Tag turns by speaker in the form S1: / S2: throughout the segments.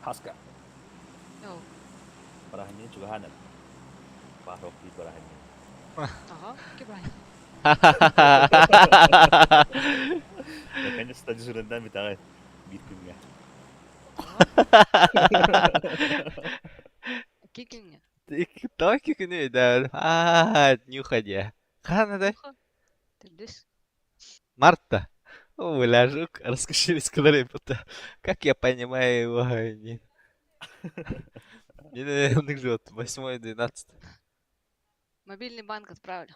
S1: Хаска.
S2: Оо.
S1: Бырааһынньыгын чугаһаан эрэ. Баар биир бырааһынньык.
S2: Ага, кибай.
S1: Наконец-то дежурнайдан бүтэҕин биир күҥҥэ.
S2: Икки күҥҥэ.
S3: Токи күнү өйдөөн. Аа, нюха диэ. Хаһан этэй?
S2: Нюха. Төрдүс.
S3: Марта. О, бля, жук, раскошелись будто. Как я понимаю его, не. Не, он их живет. 8-12.
S2: Мобильный банк отправлю.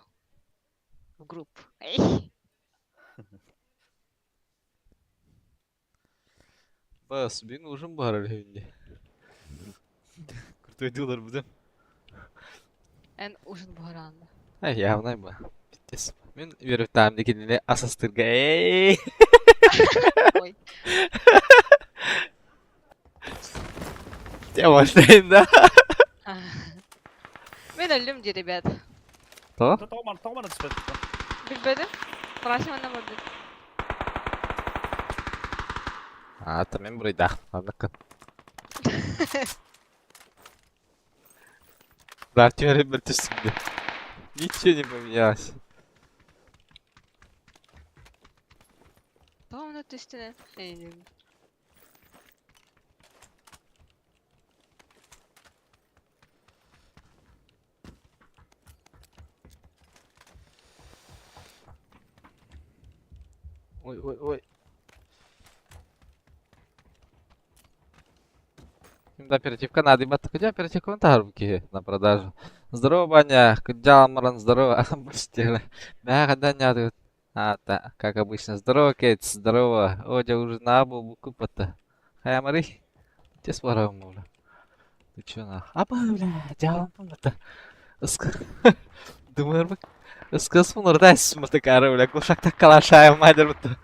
S2: В группу. Эй!
S3: Бас, бин ужин бар әле Крутой дилер будем.
S2: Эн ужин буһараанда.
S3: Ай, явно ба. Пиздец. Мин үөрүптаам дикинини асастырга. Эй!
S2: Ой.
S3: Те баштайын да.
S2: Мен өллүм дии, ребят.
S3: То?
S1: Тоҕо тоҕо түспэт.
S2: Билбэтим. Трасса манна барбыт.
S3: А, та мен буруйдаах. Анныккын. Да, теперь бір түстүм Ничего не поменялось.
S2: Тоҕо манна түстүнэ? Эй,
S3: Ой, ой, ой. Да, оперативка надо, ебать, где оперативка тарбки на продажу. Здорово, Баня, Куджамран, здорово, Бустила. Да, да, не, А, да, как обычно. Здорово, Кейт, здорово. Одя уже на абу купата. Хай, Мари. Те свара мула. Ты чё на? Аба, бля, дялам это. Думаю, Ыскас мунурда смытыкары, бля, кушакта калашая майдер бутта.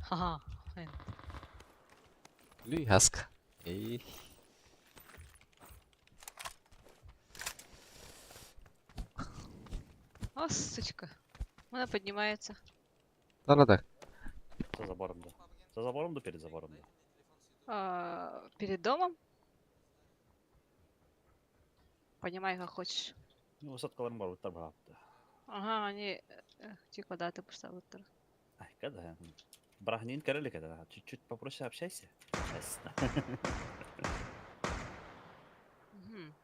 S2: Ха-ха.
S3: Лүй хаска. Эй.
S2: О, сучка. Она поднимается.
S3: Да, так.
S1: За забором, да. За забором да перед забором, да.
S2: А, перед домом? Понимай, как хочешь.
S1: Ну, высоткаларым бар, уттар баапты.
S2: Ага, они типа да, ты пошла уттар.
S1: Ай, когда? Брахнин карали когда? Чуть-чуть попроще общайся. Честно.
S2: Мгм.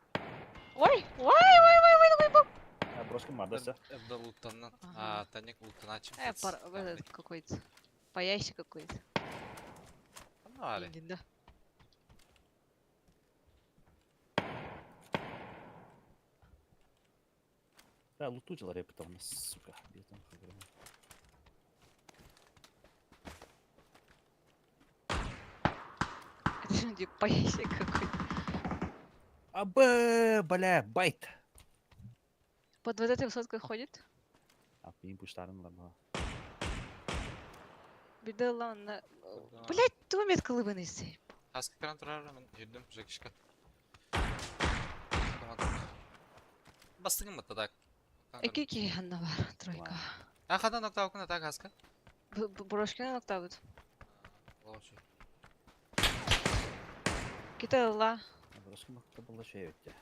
S2: Ой, ой, ой, ой, ой, ой, ой.
S1: А, брошка мардася.
S3: Эбда луттаннан.
S2: Ага.
S3: А, таник луттаначым.
S2: Э, этот какой-то. Паящик какой-то.
S3: Ну, али.
S2: Индин, да.
S1: Да, лутучила репета у нас, сука. Где там?
S2: Это же где паящик какой-то.
S1: Абы, бля, байт.
S2: Под вот этой высоткой ходит.
S1: А, пин пуштарын ла.
S2: Беда на... Блять, ту метка лыбанысы.
S3: Хаска кран турар мен жүрдүм жекишка. Бастыгым бата так.
S2: Экики ханна бар, тройка.
S3: А хадан октавкына так хаска.
S2: Брошкина октавыт.
S3: Лоши.
S2: Кита ла.
S1: Брошка макта была шея өттө.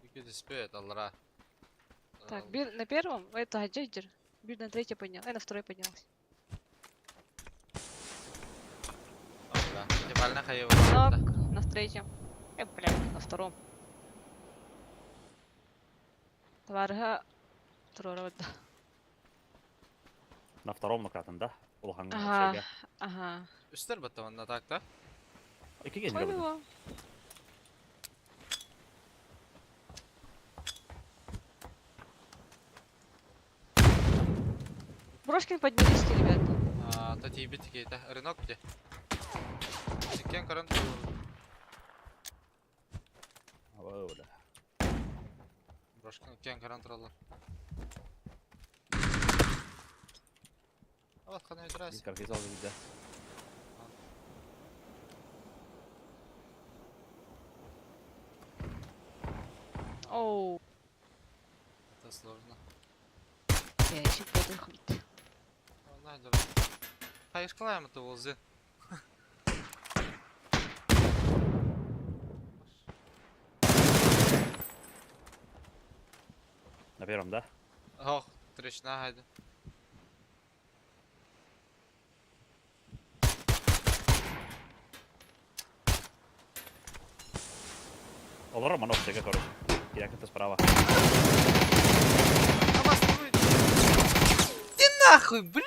S3: Үкө диспет аллара.
S2: Так, бир на первом, это Джейджер. Бир на третий поднял, на второй поднялся.
S3: Да.
S2: Нок на третьем. Блядь, на втором. Тварга второго, да.
S1: На втором нокатын, да? Улахан
S2: Ага. Ага.
S3: Үстер бата онна так да.
S1: Эки ген
S2: Ой, его. Брошкин поднялись, ребят.
S3: А, та тибит кейта. Рынок где? Кен каран.
S1: Бля.
S3: Брошкин кен каран туралар. Вот хана өтөрөс.
S1: Карфиз алды да.
S2: Оу.
S3: Это сложно.
S2: Ящик подохнет.
S3: Хайышкалаем это волзы.
S1: На первом, да?
S3: Ох, трещина хайда.
S1: Олор Романов, короче. Киряк это справа.
S3: Иди нахуй, блядь!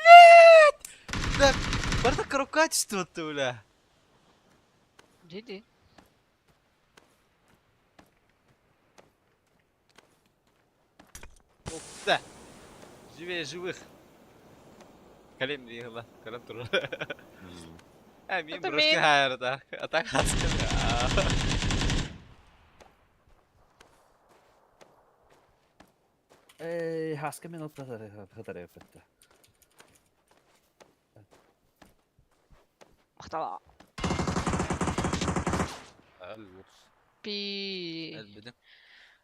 S3: Да, барда качество ты, бля.
S2: Диди.
S3: Да. Живее живых. Калем двигала, калем тур. А, мин
S2: Это
S3: брошки
S2: мин.
S3: хайр, так. А так хаска.
S1: Эй, хаска минут хатары өпөттө.
S2: Махтала. Пи.
S3: Элбедим.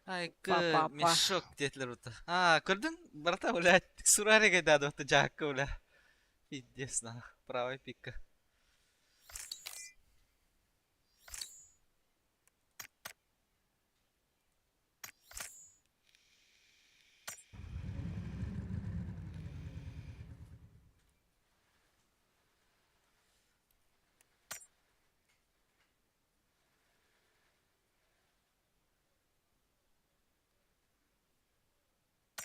S3: Ай,
S2: Па-па-па.
S3: мешок диэтилэр бута. А, көрдүң? Барата, блядь, сурареге дады бата жаакка, бля. Пиздец, нах. Правая пика.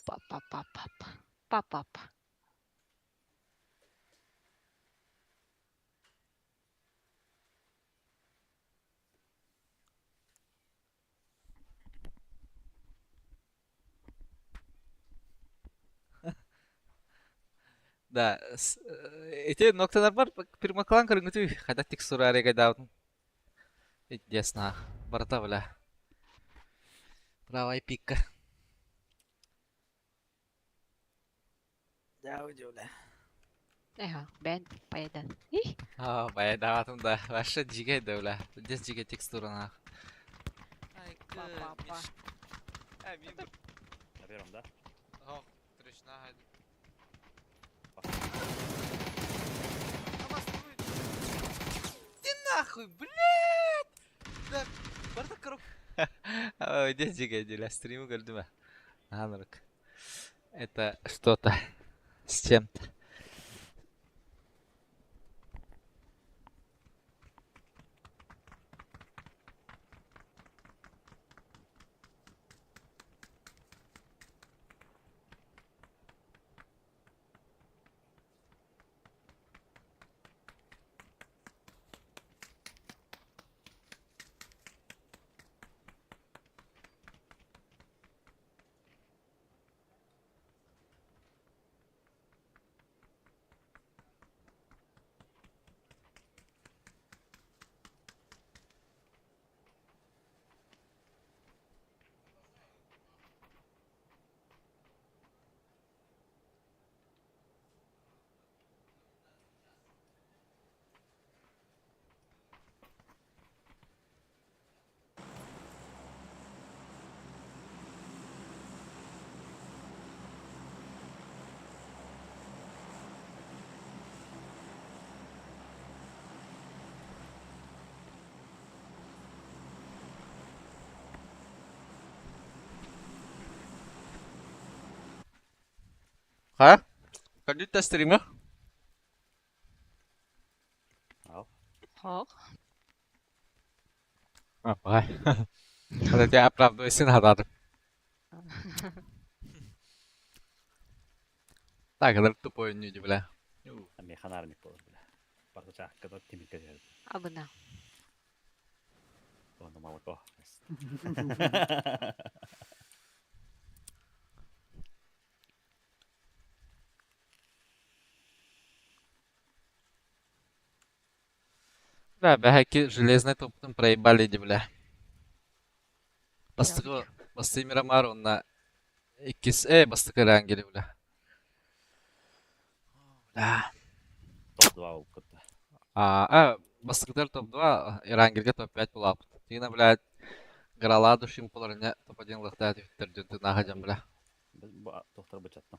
S2: Па-па-па-па-па. Па-па-па.
S3: Да, эти нокталар бар, пермаклан көрүнгүтүй, хада тик сурареге даутун. Пиздец, нах. Барата, бля. Правая пика. Да, уйди, бля.
S2: Эха, бен, поедан. Их.
S3: А, баядаватым да. Вообще жиге да, бля. Здесь жиге текстура, нах. Ай,
S2: Па-па-па.
S1: На первом, да?
S3: Ох, трещина, хайда. Иди нахуй, блядь! Да, барда корок. Ой, здесь жиге деля, стриму көрдүм. Анрык. Это что-то с чем-то. Ха? Көрдүт стримы?
S1: Ал.
S2: Хох.
S3: А, бай. Хада тебя оправдывайся надо. Так, это тупой не бля.
S1: Механарник болор, бля. Барда чаакка да тимирке жер.
S2: Абына.
S1: Оны молоко.
S3: Бля, бәһәки железный топтун проебали, ди, бля. Бастығы, басты Мирамар, онна иккис, бастығы Рангели, бля. Бля.
S1: Топ-2 болуп кетти.
S3: А, бастығыдар топ-2, Ирангелге топ-5 булап. Тигина, блядь, Граладу шимпуларына топ-1 лыхта типтер дүнті нахадям, бля.
S1: Біз бу тохтор бычаттым.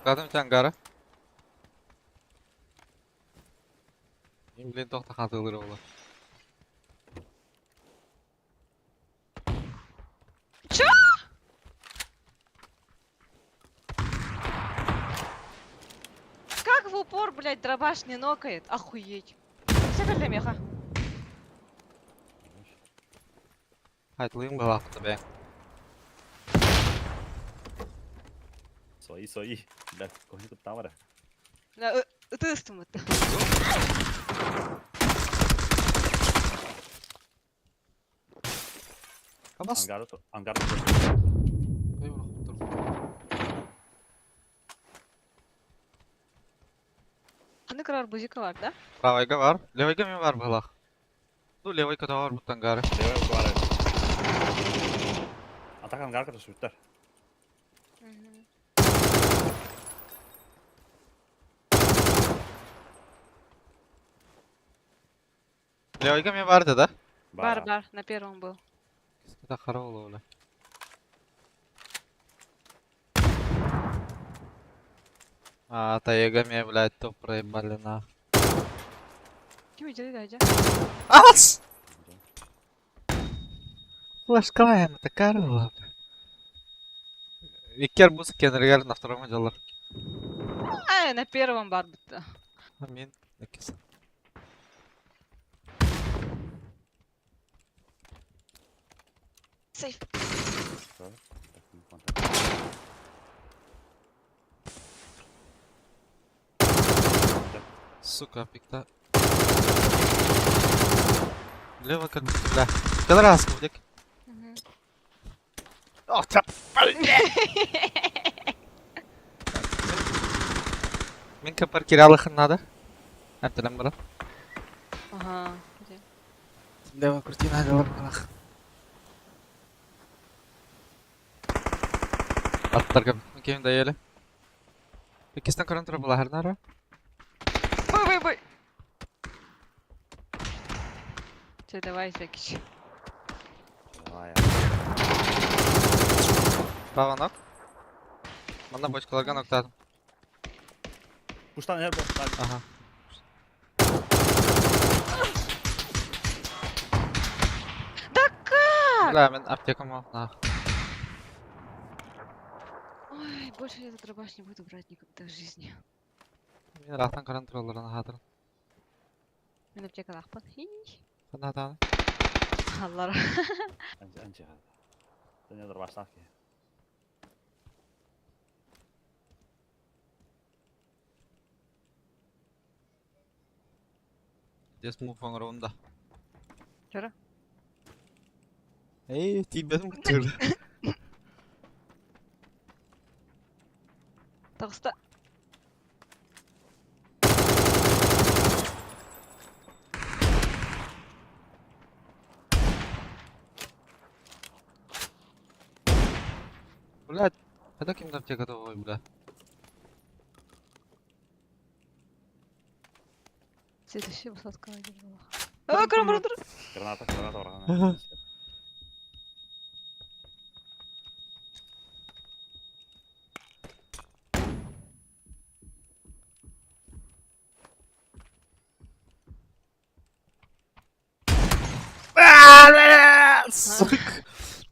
S3: Ноктаатым ити ангара. Блин, туох да хаатылыр буолар.
S2: Чё? Как в упор, блядь, дробаш не нокает? Охуеть. Все для меха.
S3: Айтылыым быһалаахпыт бэйэҥ.
S1: Свои, свои. Бля, кухня тут там ара.
S2: Ытыстым это.
S3: Камаз.
S1: Ангар, ангар.
S2: Ханнык арбузика бар, да?
S3: Правайга бар. Левайга мен бар быһалаах. Ну, левай көтөҕөр буттан гары.
S1: Левай бар. А так ангар көтөсүттэр.
S3: Левайга мен бар да?
S2: Бар, бар, на первом был.
S3: Киската хара буолуо А, таега ме, блядь, топ проебали на.
S2: Ким идет, дядя?
S3: Ас! Флешкалаем, это Карла. Икки арбуз кенергер на втором отделе.
S2: А, на первом бар будто.
S3: Амин. Иккис.
S2: Сейф.
S3: Сука, пикта. Лево как будто, бля. Пидорас, мудик. О, та, Мин капар киралыхын надо. Әптелем бара.
S2: Ага.
S3: Лево крути надо барах. Аттарга кем да еле. Иккистен көрөн тура булаһарнара.
S2: Бой, бой, бой. Все, давай, Жекич.
S1: Давай.
S3: Паванок. Манна бочкаларга ноктадым.
S1: Пуштан эр
S3: Ага.
S2: Да как?
S3: Бля, мен аптекам ал. На.
S2: Ой, больше я этот дробаш не буду брать никогда в жизни.
S3: Мин рахтан көрөн туралларын хатыр.
S2: Мен аптека лахпан.
S3: Хана таны.
S2: Аллар.
S1: Анча, анча. Тәне дробаштак.
S3: Здесь мув оҥоруунда.
S2: Чара?
S3: Эй, тиийбэтим кутур.
S2: Тоғыста.
S3: Блядь, это ким аптека готовый, бля.
S2: Следующий сладкого держала. А, кром, кром, кром.
S1: Граната, граната барган.
S3: Сука.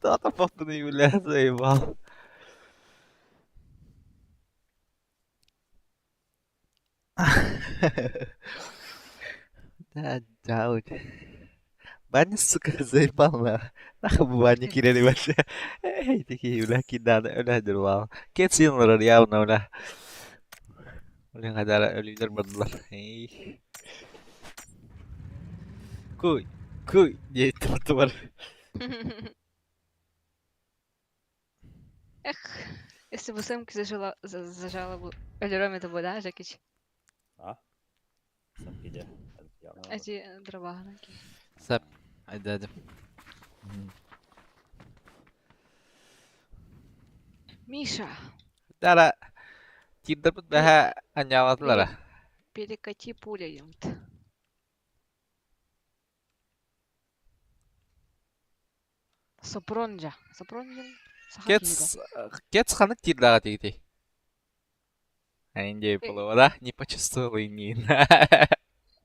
S3: Да, там попны, бля, заебал. Да, да, Баня, сука, заебал на. Нахуй баня кирели вообще. Эй, такие, бля, киданы, бля, дурвал. Кет синлар явно, бля. Блин, хадара, өлүлөр бардылар. Эй. Куй, куй, диэт бар.
S2: Эх, если бы сэмки зажила, зажала бы Өлөрөм это бы, да, Жекич?
S1: А? Сам киде.
S2: Эти дрова.
S3: Сәп, айдадым.
S2: Миша,
S3: Дара, тиндербит бэһэ анньаабатылара.
S2: перекати пуля, юмт. Сопронжа. Сопронжа?
S3: Кец, кец ханык тирлага тигити. Индия была, да? Не почувствовала и не.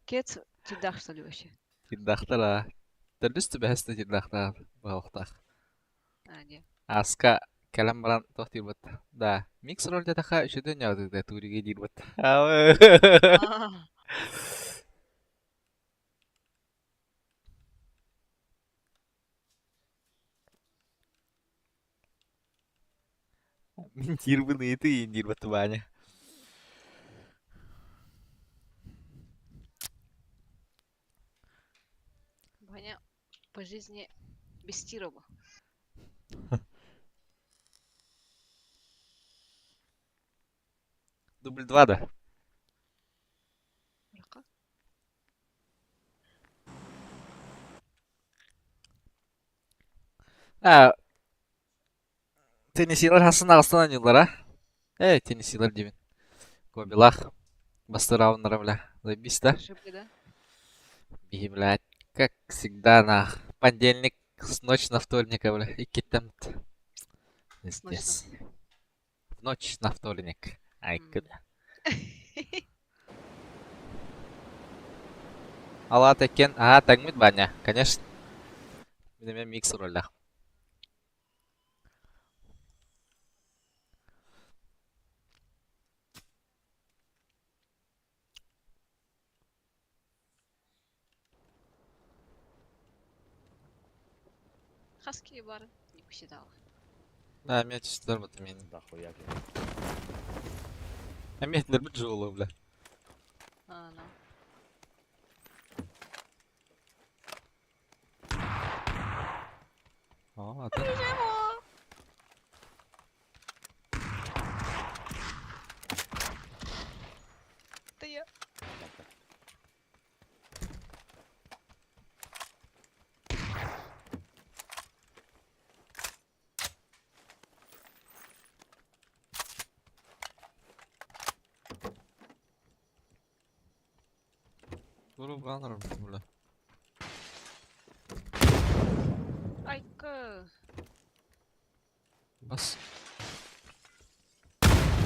S2: Кец тидах, что ли, вообще?
S3: Тирдахтара. Төрдүс түбэһэстэ тирдахтар баһылыктаах.
S2: А, не.
S3: Аска кэлэн баран туох диирбит? Да, микс роль диэтэххэ үчүгэй ньаҕытыыта туригэ диирбит.
S2: А,
S3: Мин диирбин ыйытыы диирбит Ваня.
S2: Ваня по жизни без тирова.
S3: Дубль два, да?
S2: Рака.
S3: А, теннисилар хасын ағыстан ойнууллар, а? Э, теннисилар диибин. Кобилах. Бастырауннара, бля. Заебись, да?
S2: Шипы, да?
S3: И, блядь, как всегда, на понедельник с ночь на вторник, бля, и китемт.
S2: С ночь на
S3: Пиздец. В ночь на вторник. Ай,
S2: М.
S3: куда. Ала текен, ага, тагмит баня, конечно. Мин микс ролях.
S2: Хаски бар. Не посчитала.
S3: Да, мен чистер бат мен.
S1: Да хуя, блядь.
S3: А мен нербит жолу, бля.
S2: А, ну.
S3: О, а ты.
S2: Бежимо! Это я.
S3: Туру баннер, бля.
S2: Айка.
S3: Бас.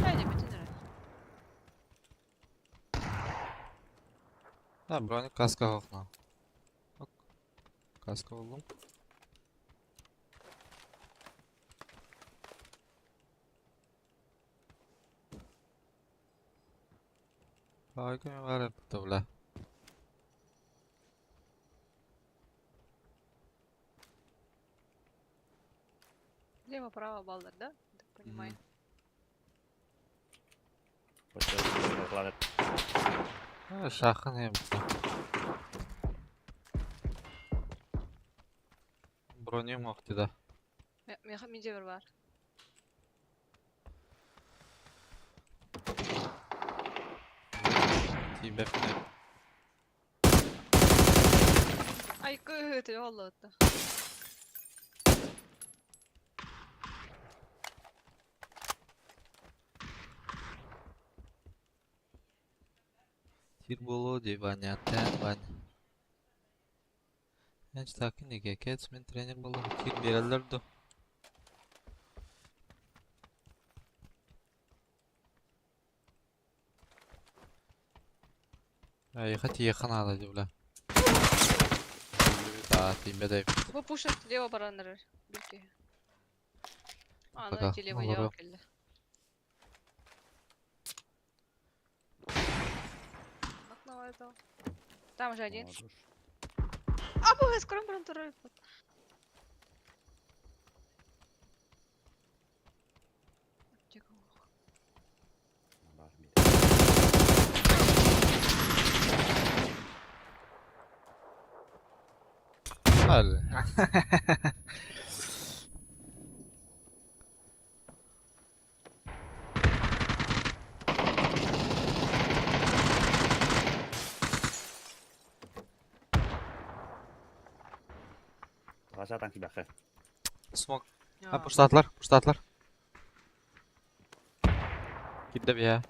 S2: Ай, не потянули.
S3: Да, броня каска хохна. Ок. Каска булдум. Айка мен бар эпти, бля.
S2: Лево, право, балдар, да? Так понимаю.
S1: Ладно.
S3: А, шахын эпти. Бронем охти, да.
S2: Менде бір бар.
S3: Тибеп.
S2: Айка, это олло.
S3: Тир боло ди Ваня, тен Ваня. Эч такин диге, кец мен тренер болом, тир берелер ду. Ай, хати яхан ада ди, бля. Да, тимбе да.
S2: Бу пушат лево бараннар. Бирки. А, ну
S3: Пока,
S2: эти лево
S3: олору.
S2: дело келди. Окно этого. Там же один.
S1: Хорош.
S2: А, боже, скоро баран турар.
S1: Бар, бир.
S3: Аль.
S1: Туха танки бахы.
S3: Смок. А, пуштатлар, пуштатлар. Кидде бия.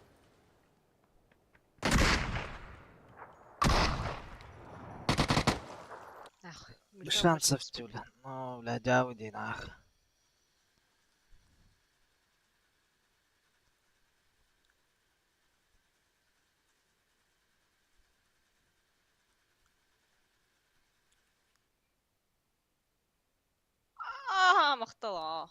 S2: Ах,
S3: Без шансов, бля. Ну, бля, дяуди, нах.
S2: А, махтал.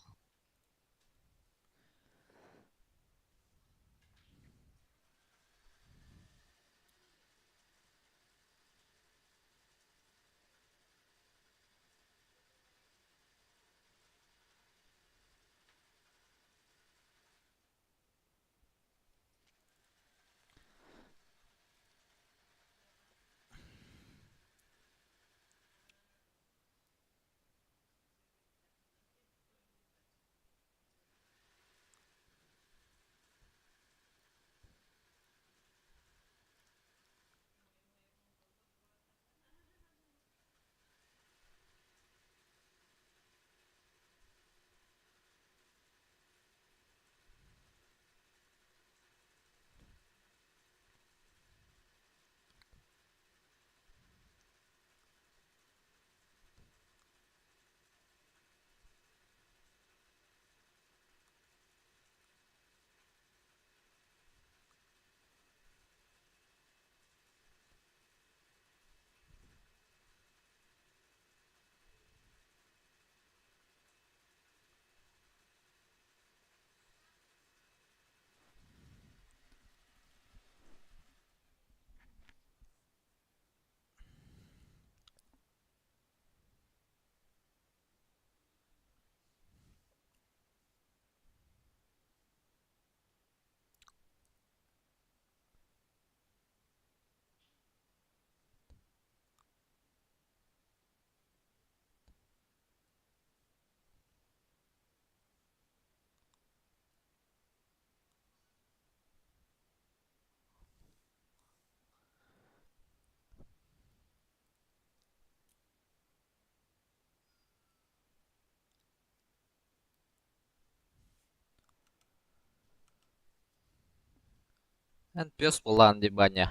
S3: Эн пес буоллаҕын дии Баня.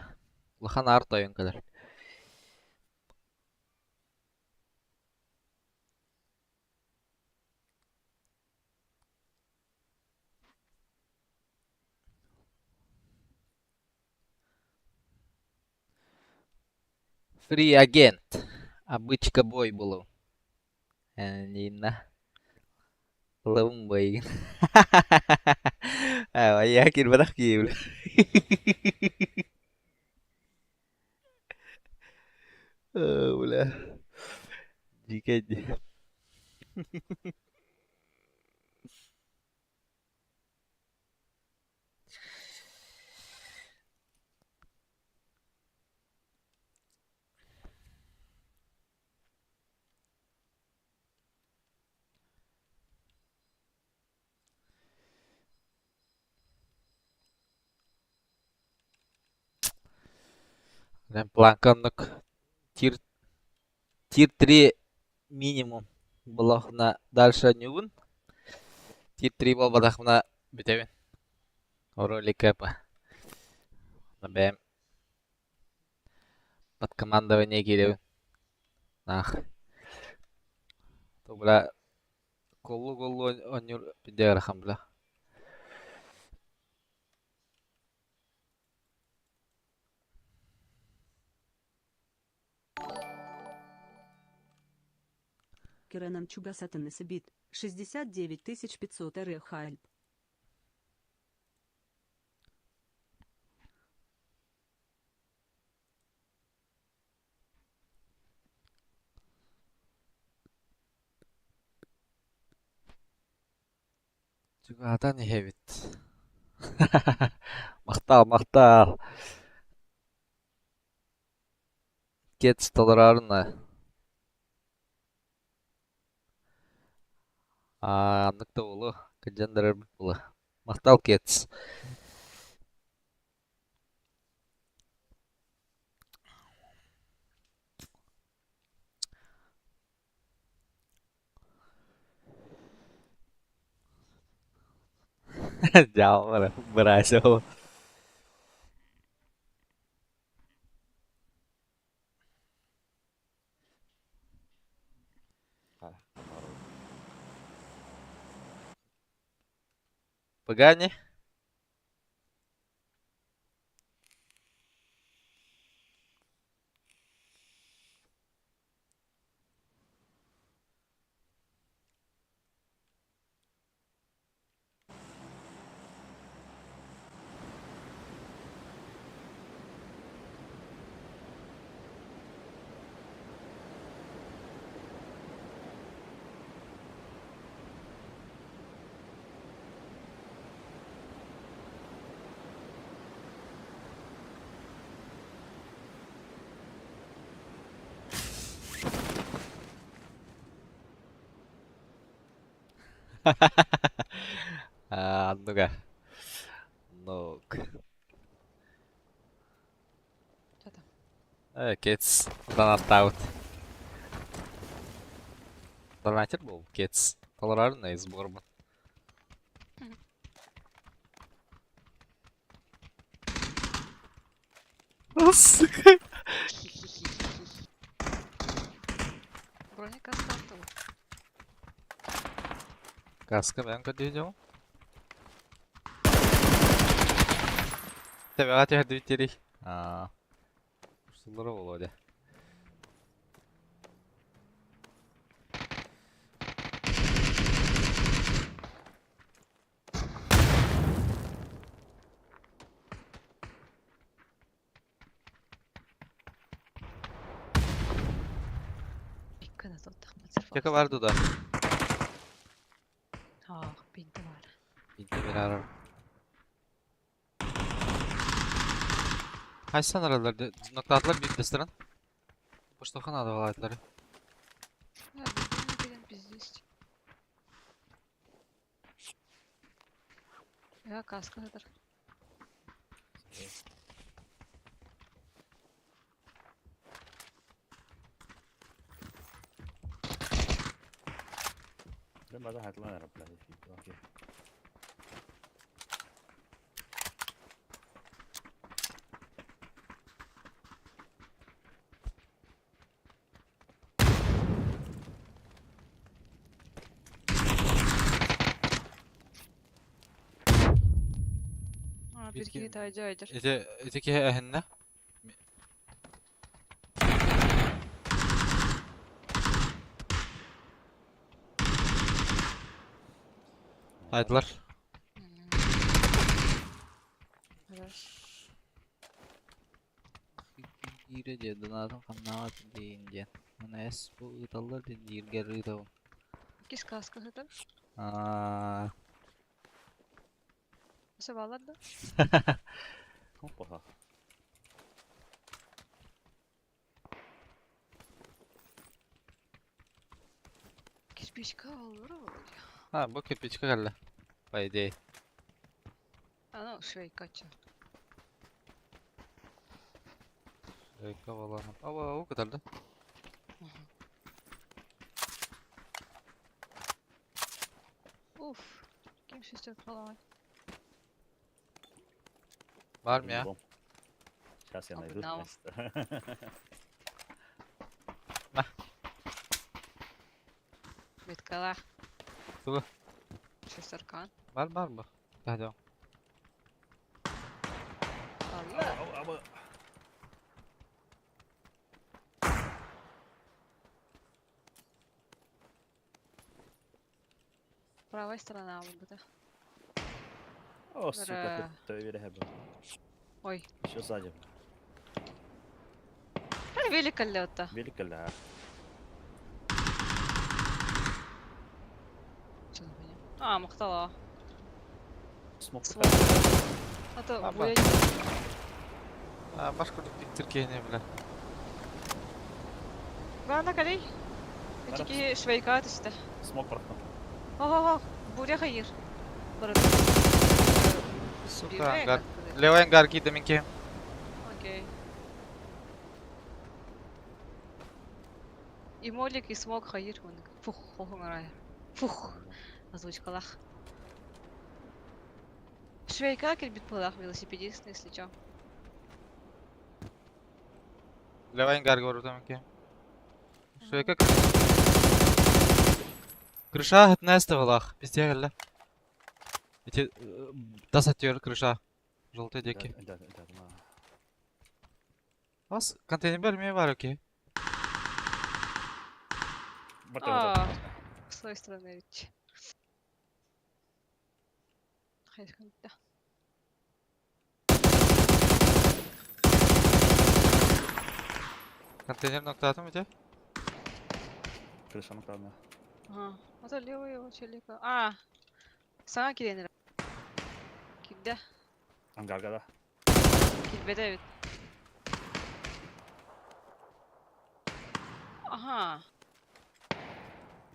S3: Улахан аар тойон кэлэр. Free агент. Обычка бой был. Нина. Лым быйгын. Я кирбатах киевле. Бля. Дикий. Планка оннук тир 3 минимум буллахына дальше ньугун. Тир 3 буолбатахпына бүтэбин. Ролик па. Бэйэм под командование киирэбин. Наах. Бля коллу-коллу оонньуур пиздец ыарахан бля.
S4: Кираном Чугасатан Сабит, 69 500 РХ.
S3: Чугаһатан иһэбит. Махтал, махтал. Кец толорорун Аннык да буолуо, кырдьан да эрэрбит буолуо. Махтал, Кец. Дьаалбара, бросил. Погани. А, ну-ка. Ну-ка.
S2: Что там?
S3: Кец. Донат Донатер был, Кец. Толерарный сбор был. Сука.
S2: Броника стартовал.
S3: Каска, ben kaçacağım. Tabii hadi bitiri. Aa. Kusurları Володя. Yaka vardı da.
S2: Ah, binti var.
S3: Binti bir arar. Хайсан аралар ноктатлар бит дестерен. Поштохан адалайтлары.
S2: Да, бинти пиздец. Я каска хатар.
S1: لما ده هيطلع يا رب لا
S2: А, bir
S3: Bitki-
S2: iki tane aydır.
S3: Ete eteki ehenne. Haydilar.
S2: Раз.
S3: Дире донатым хамнаат дейин Мына эс бу ыталлар диргер ытабым.
S2: Кис каска хатар.
S3: Аа.
S2: Все балар да.
S1: Опа.
S2: Кирпичка olur olur.
S3: Ha bu кирпичка geldi. По идее.
S2: А ну, швейка чё.
S3: Швейка Ава o kadar da.
S2: Уф. Ким шестерка поломать?
S3: Var mı ya?
S1: Сейчас я найду.
S2: Обнал.
S1: место.
S2: Биткала.
S3: Тугу.
S2: Шестерка.
S3: Var var mı? Hadi.
S2: Allah.
S1: Ау, ау, ау.
S2: Правая сторона будет.
S1: О, сука,
S2: Ура.
S1: ты вере
S2: Ой.
S1: Еще сзади.
S2: Велика лета.
S1: Велика
S2: Что за хуйня? А, махтала.
S1: Смог.
S2: Смог. А то
S3: Аба.
S2: будет.
S3: А, башка Türkiye'ne bile.
S2: Бана колей. Эти швейка işte.
S1: Смог прохнул.
S2: О, буря хайыр.
S3: Сука, ангар. Левый ангар кийdi minki.
S2: Окей. И молик, и смог хайыр. Фух, хохоңарай. Фух, озвучкалах. Швейка кирбит пылах велосипедист, если чё.
S3: Левый ангар говорю minki. Швейка Крыша хытнесте валах. Пизде geldi. Эти тас atıyor крыша. Желтый деки.
S1: Да, да, да, да.
S3: Вас контейнер mi var okey.
S2: А, с той стороны ведь. Да.
S3: Контейнер nokta mı ite?
S1: Крыша накладная.
S2: Ага. А то левый его челика. А, сама киренер. Кигде?
S1: Ангарга, да.
S2: Кирбеде ведь. Ага.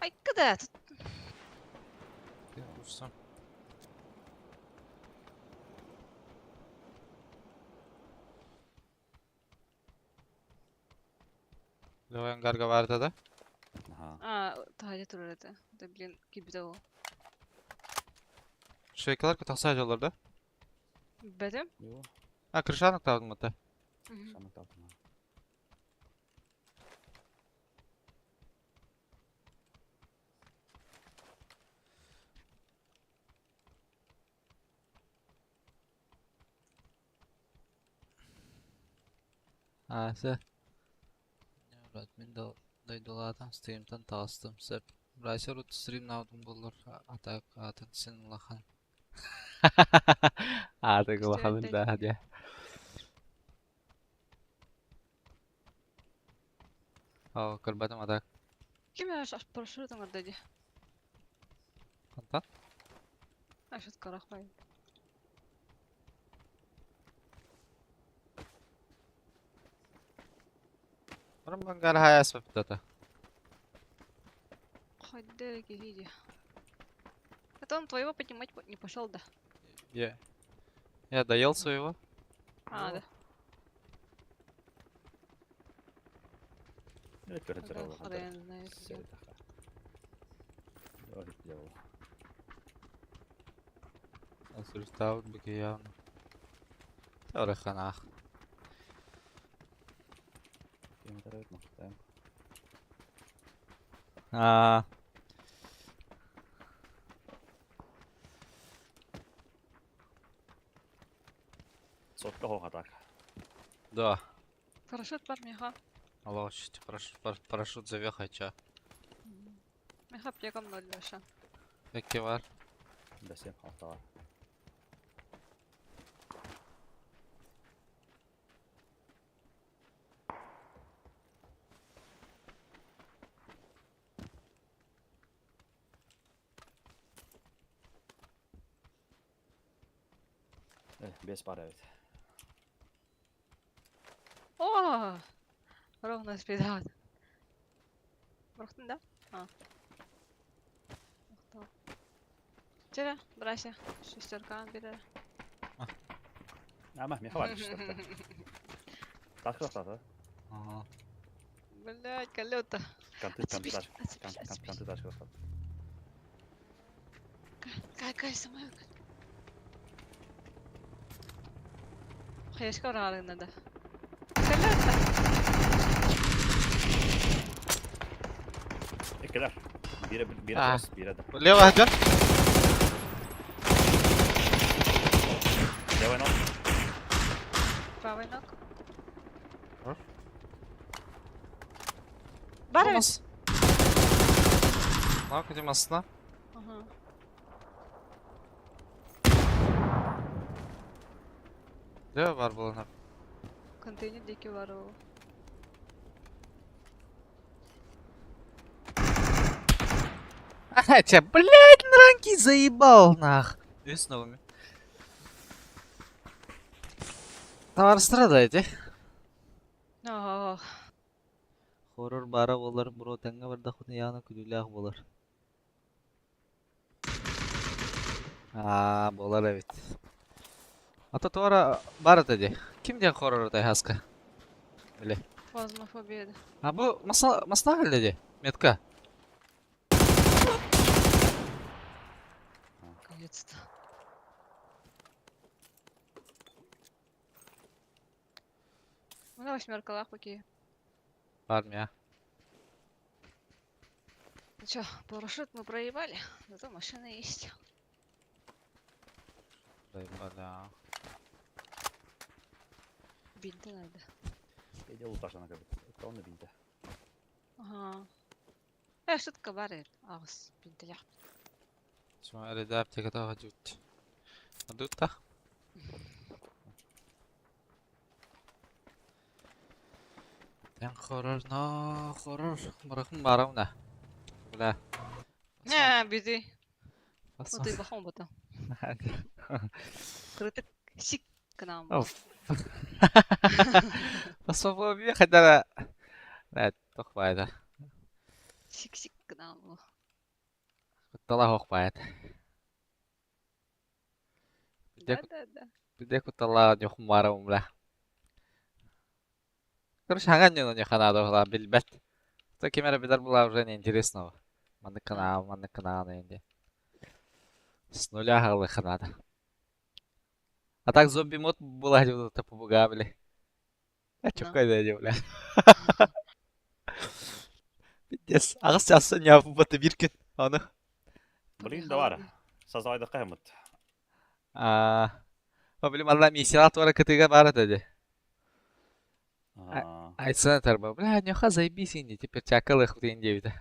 S2: Ай, когда тут?
S3: Курсам. Левый ангарга баар этэ да?
S1: Ага.
S2: А, таһырдьа турар этэ. Да блин, киирбитэ ол.
S3: Шейкалар тахса дьоллор да?
S2: Бэтим?
S1: Его.
S3: А, крышанок табын мата.
S2: Мгм.
S1: Шамы табын.
S3: А, се. Брат, мин да дойдулаатам стримтан таҕыстым сөп. Брайсер урут стримнаабытым буоллар, атак аатын син улахан. Аатык улахан
S2: Кистэлтэй.
S3: да диэ. Оо, көрбөтүм атак.
S2: Ким аш парашют оҥордо дии?
S3: Хантан?
S2: Ашыт карахпай.
S3: Баран хайас баппытата.
S2: Хайда киһи дии. Это он твоего поднимать не пошел, да?
S3: Я. Я доел своего.
S2: А,
S1: Ну,
S2: да.
S1: Ну, это
S2: Тогда
S1: здорово.
S2: хрен знает где.
S3: Асыртаабыт бики явно. Тараханах. А,
S1: Сотка хоҕатак.
S3: да.
S2: Парашют бар миха.
S3: Аллах, парашют, парашют завехай, ча.
S2: Миха аптекам ноль вообще.
S3: Кәкке бар.
S1: Бәсем алтаға. Бес бар эбит.
S2: О! Ровно спидат. Бұрақтың да? А. Тоқтау. Чere, брася. Шестерка берер.
S1: Ама, меха бар шестерка. Ташка тата.
S3: Ага.
S2: Блядь, колета.
S1: Канты канты
S2: Отцепись,
S1: ташка.
S2: отцепись,
S1: Канты
S2: отцепись.
S1: канты ташка тата.
S2: Кай, кай, самая. Хаешка уралын надо. Колета.
S1: Экелер. Бире бире
S3: А.
S1: бас, бире да.
S3: Лево идет.
S1: Левый ног.
S2: Правый ног.
S3: Хорош.
S2: Бар ведь?
S3: Нок, где масна?
S2: Ага.
S3: Лево бар было на.
S2: Контейнер дикий бар ол.
S3: Ага, тебя, блядь, нранки заебал, нах. И с новыми. Товар страдаете.
S2: Ох.
S3: Хоррор бара болар, бро тәңгә бар да хуны яна күлүләх болар. А, болар бит. Ата товара бар диди. Ким дигән хоррор тайхаска? Биле.
S2: Фазмофобия.
S3: А бу масла масла диди. Метка.
S2: Наконец-то. Ну, на восьмерка лах, окей.
S3: Бар мия.
S2: Ну чё, парашют мы проебали, зато машина есть.
S3: Бля.
S2: Бинты надо.
S1: Эде улташана кебек. Тоны бинте.
S2: Ага. Шутка бар edi. Агыс бинтелях.
S3: Чума әле аптекада гадют. Адутта. Тән хоррор, но хоррор. Барахын барауна. Бля.
S2: Не, бизи. Вот и бахон бата. Крытык сик к нам.
S3: Фасмофобия хотя бы. Тохвайда.
S2: Сик-сик к нам.
S3: Куттала хохпайт. Где,
S2: Да-да-да.
S3: где куталаа ньухмарым бля. Короче, хаҥан дьоно ньуханаада уһулаа билбэт. То ким эрэ билэр була уже неинтересного. Маннык канал, маннык канал инди. С нуля аҕалыахха наада. А так зомби мод была это попугай, бля. А
S2: Ну.
S3: чё кайда бля. Пиздец. Аҕыс чааса ньааппата биир күн. Аны.
S1: Блин, давар. Создавай каймыт.
S3: Аа, били манна миссиялаах туора кытыыга баар этэ дии. Айсен этэр бля, ньоха заебись инди, теперь чакалыах диэн диэбитэ.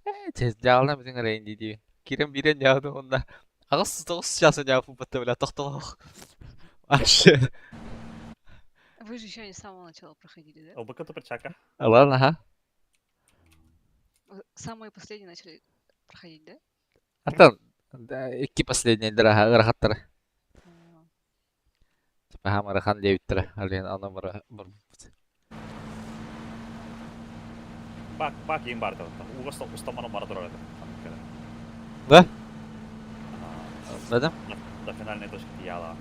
S3: Ээ, чэ, дьаалына бүтүн эрэ инди диибин. Киирэн биирэн дьаалына уонна аҕыс тоҕус чааса ньааппата бля, тохтолоох. Вообще.
S2: Вы же еще не с самого начала проходили, да?
S1: ЛБК перчака.
S3: Ладно, ага.
S2: Вы самые последние начали проходить, да?
S3: А там, да, икки последний драха ыарахаттара.
S2: А,
S3: Типа хамарахан диэбиттэрэ. Алин аны бара барбыт.
S1: Бак, бак ең бар да. Уга устаманы бара турар это.
S3: Да? Бэдем?
S1: До финальной точки яла.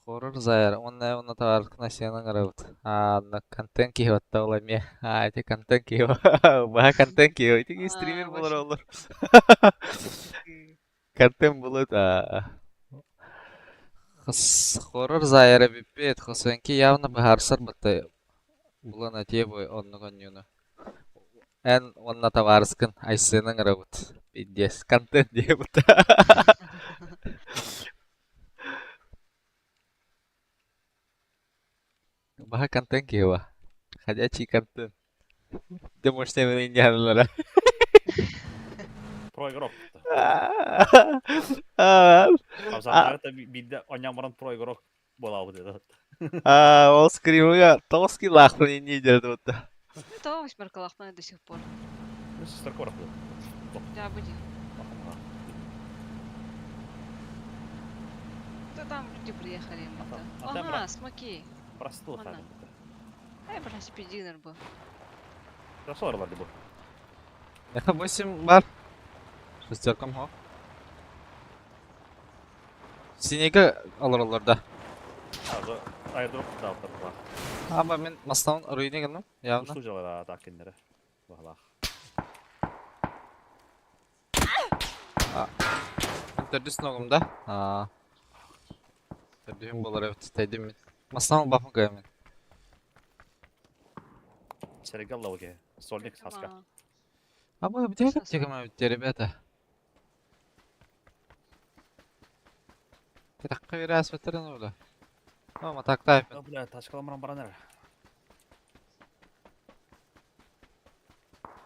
S3: Хоррор заэр. Уонна уонна табааркына сиэнэн ырабыт. А, на контент киһи баттабыла эмиэ. А, ити контент киһи. Баһа контент киһи. Ити
S2: А,
S3: стример буолар
S2: вообще.
S3: олор. Контент булут. Хоррор заэра бүппүт. Хосенки явно быһаарсар батта булан этиэ бу оннук онньууну. Эн уонна табаарыскын Айсенын ырабыт. Пиздец. Контент диэбит. Баһа контент киһи ба. Ходячий контент. Ты можешь себе не
S1: Про игрок.
S3: А,
S1: Абзамнарта бидде оням про игрок була бу dedi.
S3: ол скримыга тоғыз кило не дерді вот.
S2: Ну, это восьмерка до сих пор.
S1: Ну, сестры корах был.
S2: Да, буди. Да там люди приехали. им
S1: А
S2: это.
S1: там- а там
S2: Ага, смоки.
S1: Простыл
S2: Манна. Ай, бля, спидинер был.
S1: Хорошо, Орланды был.
S3: Это 8 бар. Шестеркам хо. Синеге алыр олар да.
S1: Аэродроп да бар.
S3: Ama мен мастан руйне гынным явно.
S1: Усту жалара такиннere. Бахлах.
S3: Төрдүс ногум да. Аа. Төрдүһүм болар evet. Тейдим мен. Мастан бафын кыйым мен.
S1: Серегалла оге. Сольник хаска.
S2: А,
S3: А мы где
S2: Сейчас.
S3: это ребята? Ты так раз veteran öyle. Ama tak
S1: Да, бля, тачкаламран баранер.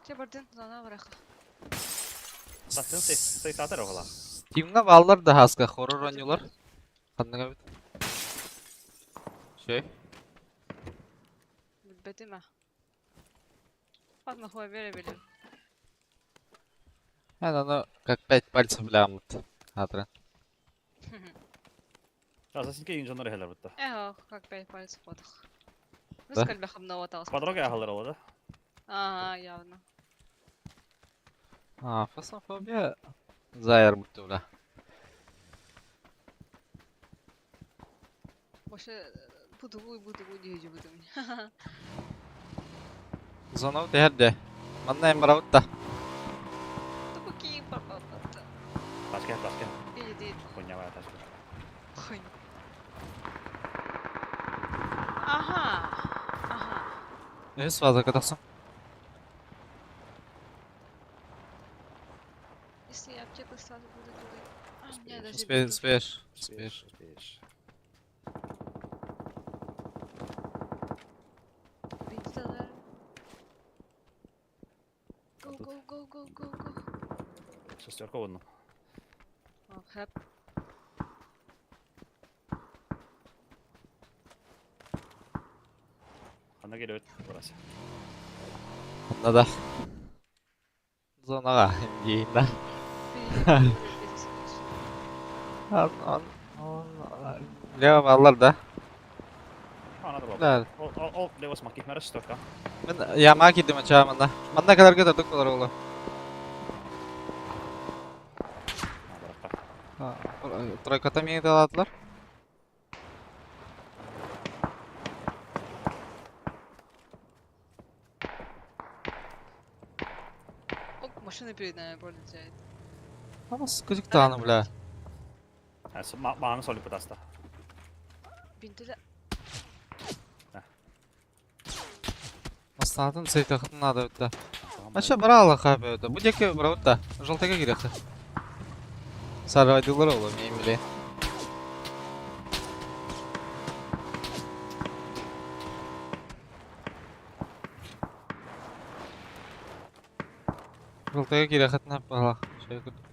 S2: Че бардын, зона враха.
S1: Тастын сей сатар оғла.
S3: Steam'de ballar da haska horror oynuyorlar. Kandıga bit. Şey.
S2: Билбэтим а. Ладно, хуй бере билим.
S3: Yani onu как пять пальцев лямут. Атран.
S1: Assassin's Creed инженер хелер бутта.
S2: Эхо, как пять пальцев подох. Ну,
S3: Да?
S2: скальбе хамноватался.
S1: Подруга ахалар ола да.
S2: Ага, явно.
S3: А, фасмофобия зайыр бутты бля.
S2: Больше буду буду буду буду меня.
S3: Зона teherde. Манна эмбарабытта.
S2: Тупаки, папа,
S1: Тачка, тачка.
S2: Иди,
S1: Хуйня моя тачка.
S2: хуй. Ага, ага.
S3: Үс фаза катасың.
S2: Если я аптеку сразу буду делать. А, у меня даже
S3: Успеешь,
S2: бинтов.
S3: успеешь, успеешь.
S1: Успеешь.
S2: Бинты да.
S1: А
S2: Go,
S1: тут?
S2: go, go, go, go, go.
S1: Шестерка одну.
S2: О, хэп.
S1: Ана келет, барасы.
S3: Онда да. Зонага дейін да. Он, он, он, лево баллар да.
S1: Ана да
S3: Да.
S1: Ол, ол, ол, лево смаки, мәрі шестерка.
S3: Мен яма кидим ачаамында. Манна кадар көтөрдүк болар оглу.
S1: Бараққа.
S3: Тройката миигин талаатылар.
S2: Оп, машина перед нами пролетает.
S3: Хамас кыдьык даҕаны бля.
S1: Мааны солиппут аста.
S2: Бинтиле.
S3: Астаатын сыйтахытын наада эбит да. Ача бара алаха бөтө. Бу диэки барабыт да. Желтайга кириэххэ. Сарайдылар ол миин биле. Желтайга кириэххитинэ баҕалаах. Шөй курдук.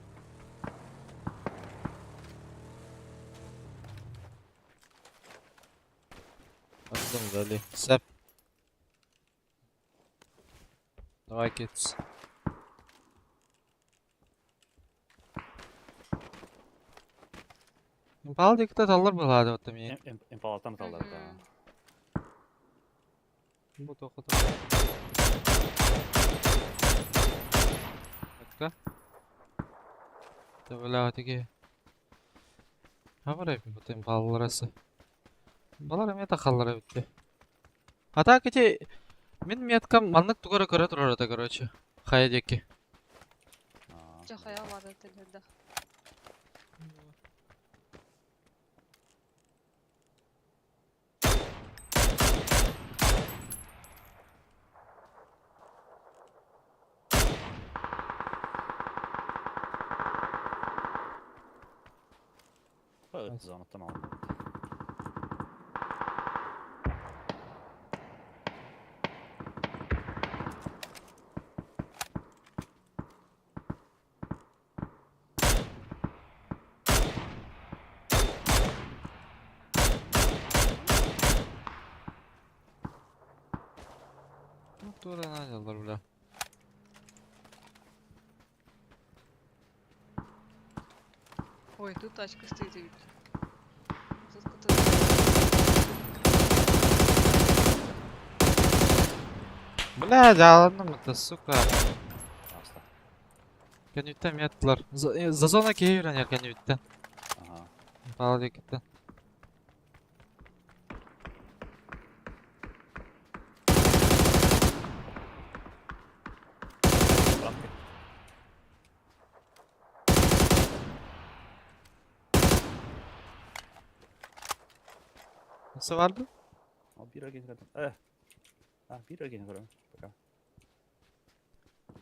S3: Ардым дали. Сэп. Давай, киц. Импал диэкитэ таллар быһаады оттон миигин.
S1: Импалаттан таллар да.
S3: Бу туохха Атка. Төбөлөөх киһи. Хабар эбит импалларасы. Балар эмиэ тахаллар эбит дии. А так ити мин меткам маннык тугу эрэ көрө турар этэ короче. Хайа диэки.
S2: Дьэ хайа баада тэлэрдэх.
S1: Ыт зонаттан алынныбыт.
S3: Ну, тура нанял, бля.
S2: Ой, тут тачка стоит. ведь. Тут кто-то...
S3: Бля, дьааланным это, сука.
S1: Аста.
S3: Кэнниттэн меттилэр. За зона киһи үүрэн кэнниттэн.
S1: Ага.
S3: Импала диэкиттэн.
S1: Братка.
S3: Nasıl vardı?
S1: О, биир эргин көрдүм. А, биир эргин көрөм. Пока.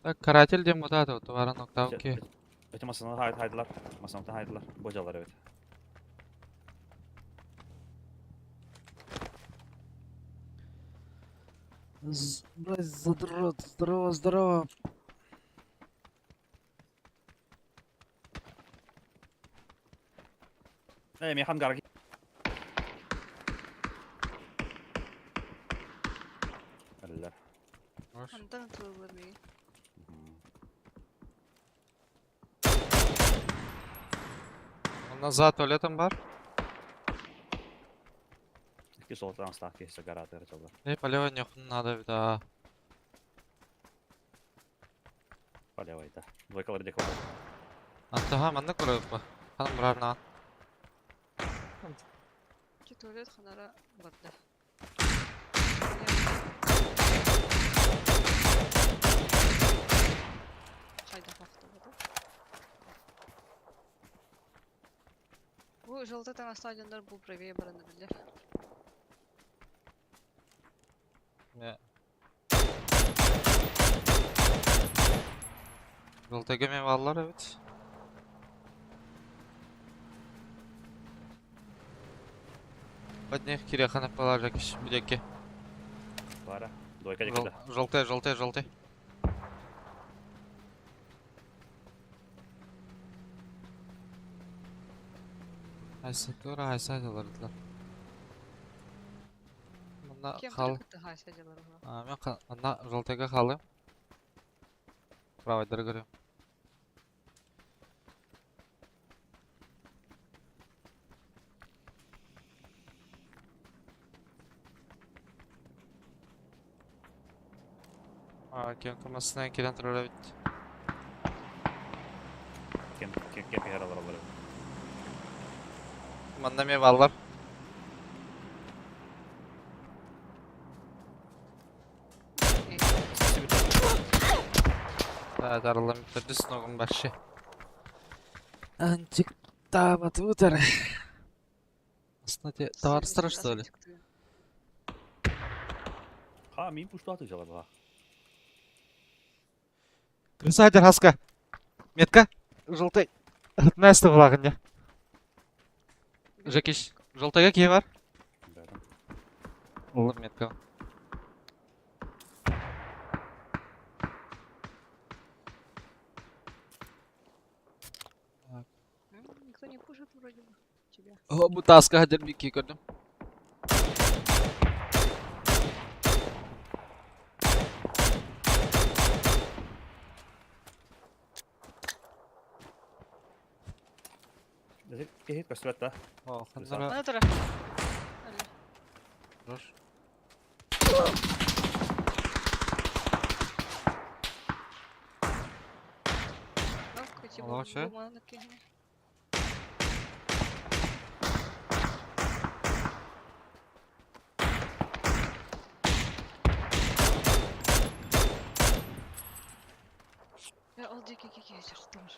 S3: Так, каратель диэн бутаата, товара нокдаун ки.
S1: Эти масаны хайдылар. Масаны хайдылар. Божалар эбит.
S3: Задрот, здорово, здорово.
S1: Э, механ гарги. Алла.
S2: Антон ытылылар миигин.
S3: Он назад туалетом бар.
S1: Икки солтан стак киһи гаратыр жалар.
S3: Эй, полево нехуй надо, да.
S1: Полево это. Двойкалар дек бар.
S3: Антаха, манна көрөп. Ханам брарна.
S2: Ки туалет ханара барда. Хайда хахта Бу желтый там стадиондар бу правее бараны билер.
S3: Не. Жолтайга мен баллар эбит. Подних киреханов балар жакиш бүлекке.
S1: Бара. Двойка дек да.
S3: Желтый, желтый, желтый. Айса тура айса дылардылар. Мында
S2: Кем
S3: хал.
S2: кытты хайса делар уга.
S3: А, мен анда желтыйга халым. Правый көрөм. А, кем камасынан кирен турар бит.
S1: Кем кем кем пихаралар алар.
S3: Манна эмиэ бааллар. Тарыллан төрдүс ногум вообще. Анчик таабатыбыт эрэ. Кстати, товарыстара что ли?
S1: Ха, мин пуштааты жалаба.
S3: Крысадер хаска. Метка. Желтый. Настя булагыня. Жекиш. Желтыйга кие бар? Улым метка.
S2: Никто не пушит вроде бы тебя.
S3: О, бу таска хадер бики көрдүм.
S1: Киһи көстүбэт да.
S3: О, ханнара.
S2: Ана тура.
S3: Хорош. Алло,
S2: Ол диэки киһи дьахтар.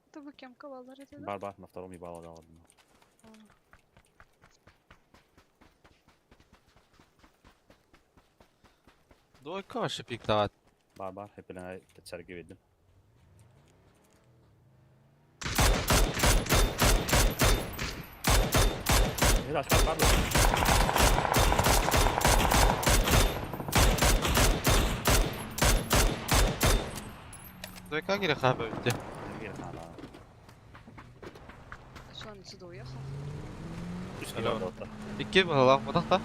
S2: Это бы кем кавалар это, да?
S1: Бар бар, на втором ебало дал одну.
S3: Двойка вообще пиктовать.
S1: Бар бар, хепелен сәрге бердим. Evet, aşağı var da.
S3: Двойка кире хаба битте.
S1: Gel hala.
S2: А что он отсюда уехал?
S1: Үс кило
S3: Алло.
S1: oldu.
S3: Икки була, модахта.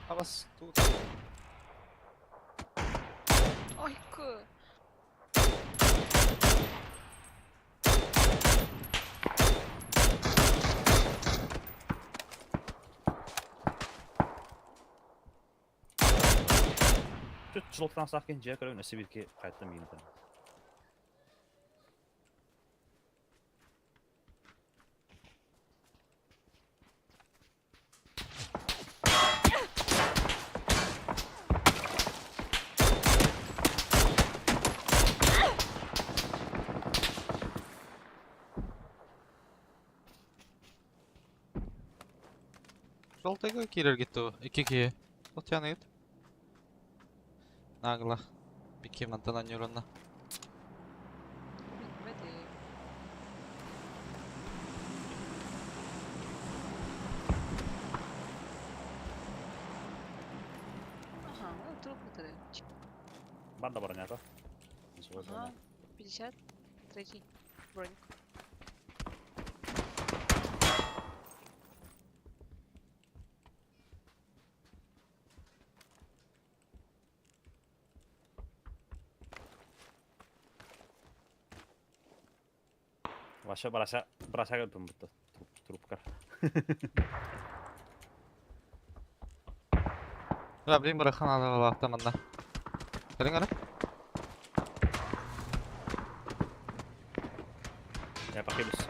S3: Абас тут.
S2: Ой, к.
S1: Şu çıltıdan sakin ciğer görevine sivil ki kayıttım yine de.
S3: Жолтайга кирер кетті. Икки кие. Вот яны кет. Нагла. Бики мантана нейронна.
S2: Бэдэ. Ага, ну труп это.
S1: Бар да бронята.
S2: Ага, 53 броник.
S1: Ваша бараса бараса көрдүм бутта. Трупка.
S3: Да, блин, барахан алып манна. Кэлиҥ эрэ.
S1: Я покинусь.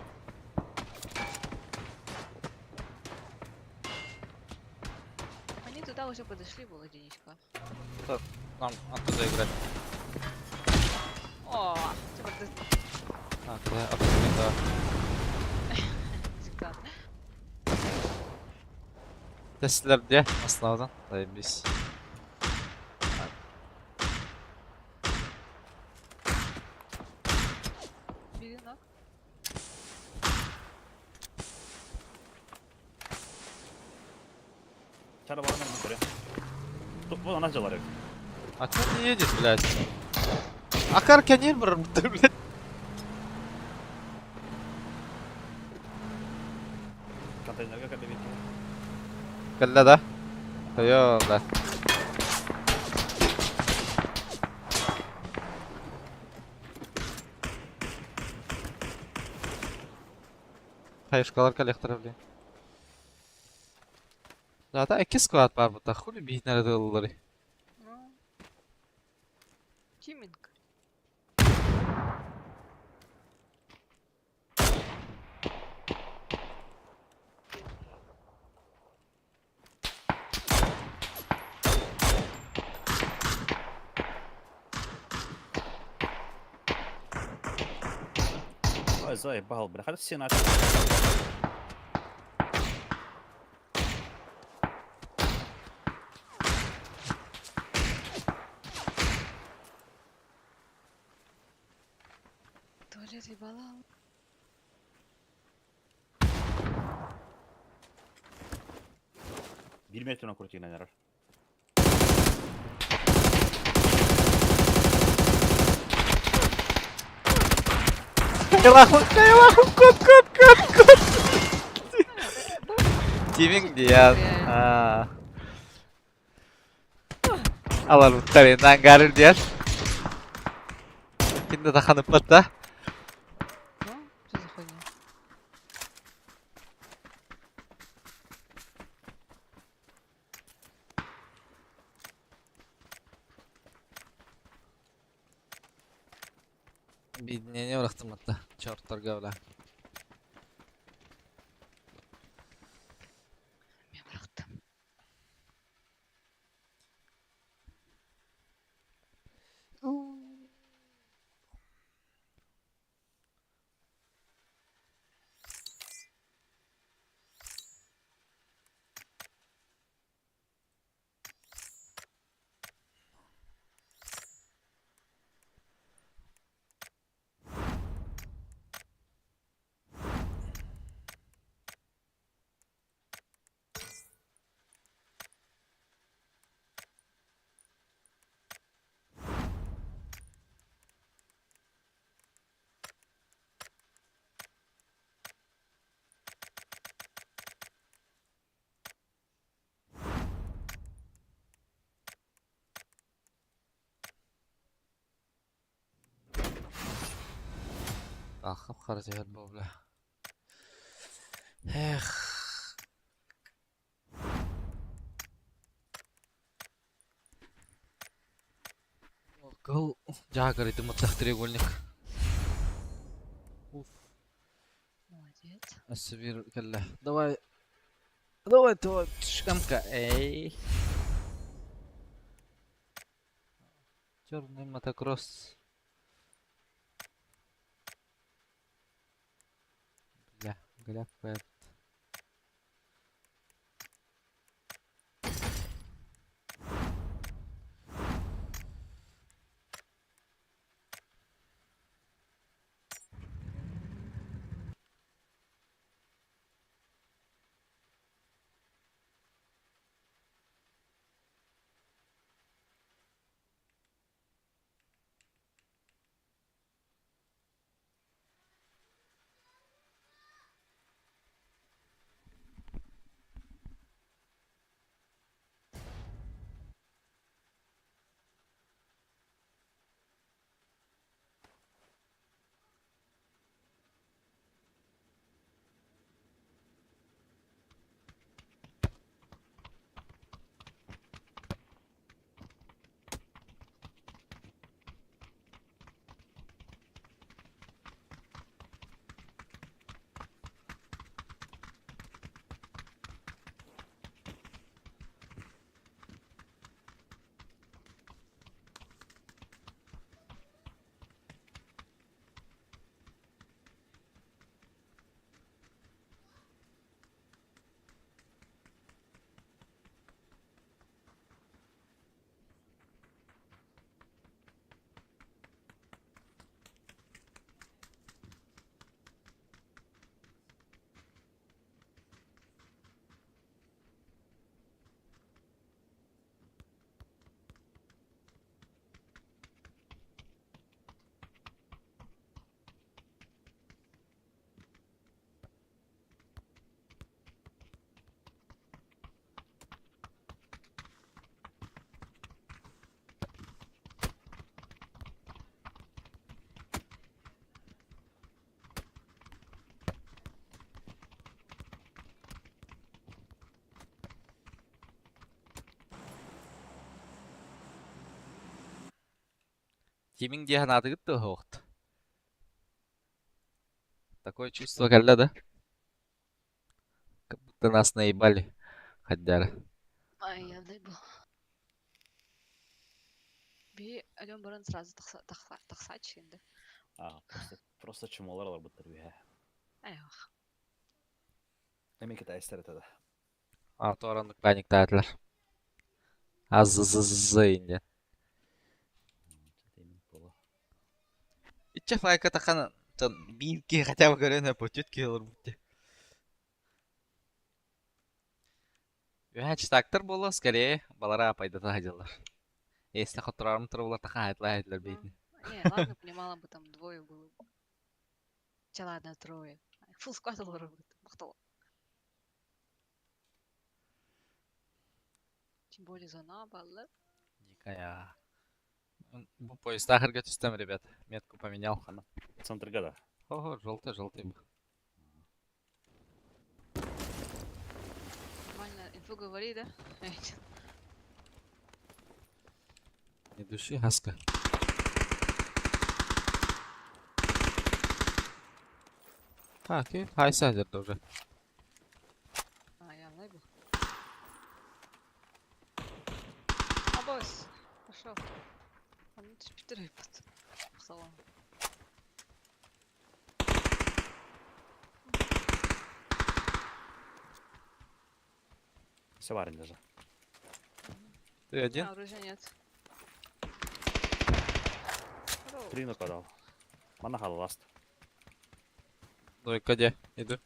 S2: Они туда уже подошли, было единичка.
S3: Нам оттуда играть.
S2: О, типа ты
S3: А, да, оттуда, да.
S2: диктант.
S3: Тестлер где? Основадан. Заебись.
S2: Нок.
S1: Чара баран көрө. Бу она дьалар эбит.
S3: А чё не едет, блядь? Акар кенир бар, блядь.
S1: Контейнерга кэллэ бит.
S3: Кэллэ да? Тойон, да. Хаешкалар коллектора, блин. Да, икки склад бар бу, хули биһинere тыллары.
S2: Ну. Тиминг.
S1: Ой, заебал, бля. Хата все
S2: Туалет ебала.
S1: Бир метрден крутигинен эрэр.
S3: Кайлахым, кот, кот, кот, кот. Тиминг диэн. Аа. Алар буттарынан гарыр диэн. Кинде таханып да.
S2: Ну, что за хуйня?
S3: Объединение бырахтым атта. Чертторга бля.
S2: Мен бырахтым.
S3: Ахып харжыгар бу бля. Эх. Гол жаагар идым треугольник. Уф.
S2: Молодец.
S3: Өссө кэллэ. Давай. Давай, давай. МК. Эй. Черный мотокросс. Бля, гляп. Тимиң дии санаатыгыт дуо оһоҕут? Такое чувство кэллэ да? Как будто нас наебали. Хаддара.
S2: Ай, дай бог. Би Ален баран сразу тахсааччы инде.
S1: А, просто чумолар аларбыттар үһэ.
S2: Эх.
S1: Эми китайстар это да.
S3: А, тораннык паниктаатылар. Аззззз инде. Иччэ файка тахан биир киһи хотя бы көрөн өпөтүт киһи олорбут. Үһэ читактар буолуо, скорее, балара пайдата сылдьаллар. Если хотторорум турулар таха айтла айтылар бейтин.
S2: Не, ладно, понимала бы, там двое было. Че, ладно, трое. Фулл сквад олорбут. Мактал. Тем более зона баллы.
S3: Дикая. Бу поездахарга түстем, ребят. Метку поменял.
S1: Центрга да.
S3: Ого, желтый, желтый был.
S2: Нормально, инфу говори, да?
S3: Не души, Хаска. А, окей, хайсайдер уже.
S2: А, я лайбу. Абос, пошел. Он түспүтөр айпат. Салам.
S1: Все варен даже.
S3: Ты один?
S2: А, оружия нет. Здорово.
S1: Три нападал. Манахал ласт.
S3: Двойка где? Иду.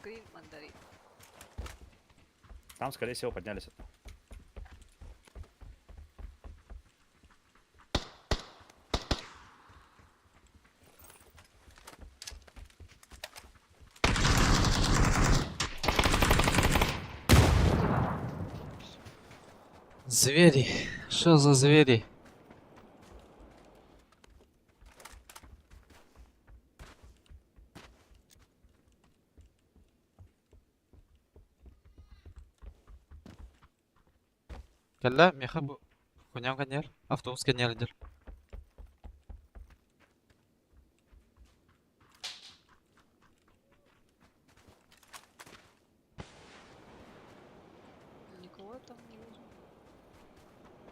S2: Грин мандарин.
S1: Там, скорее всего, поднялись.
S3: Звери. Что за звери? Кэллэ, миэхэ бу хуйням кэннигэр, автобус кэннигэр дир.
S2: Никого там не вижу.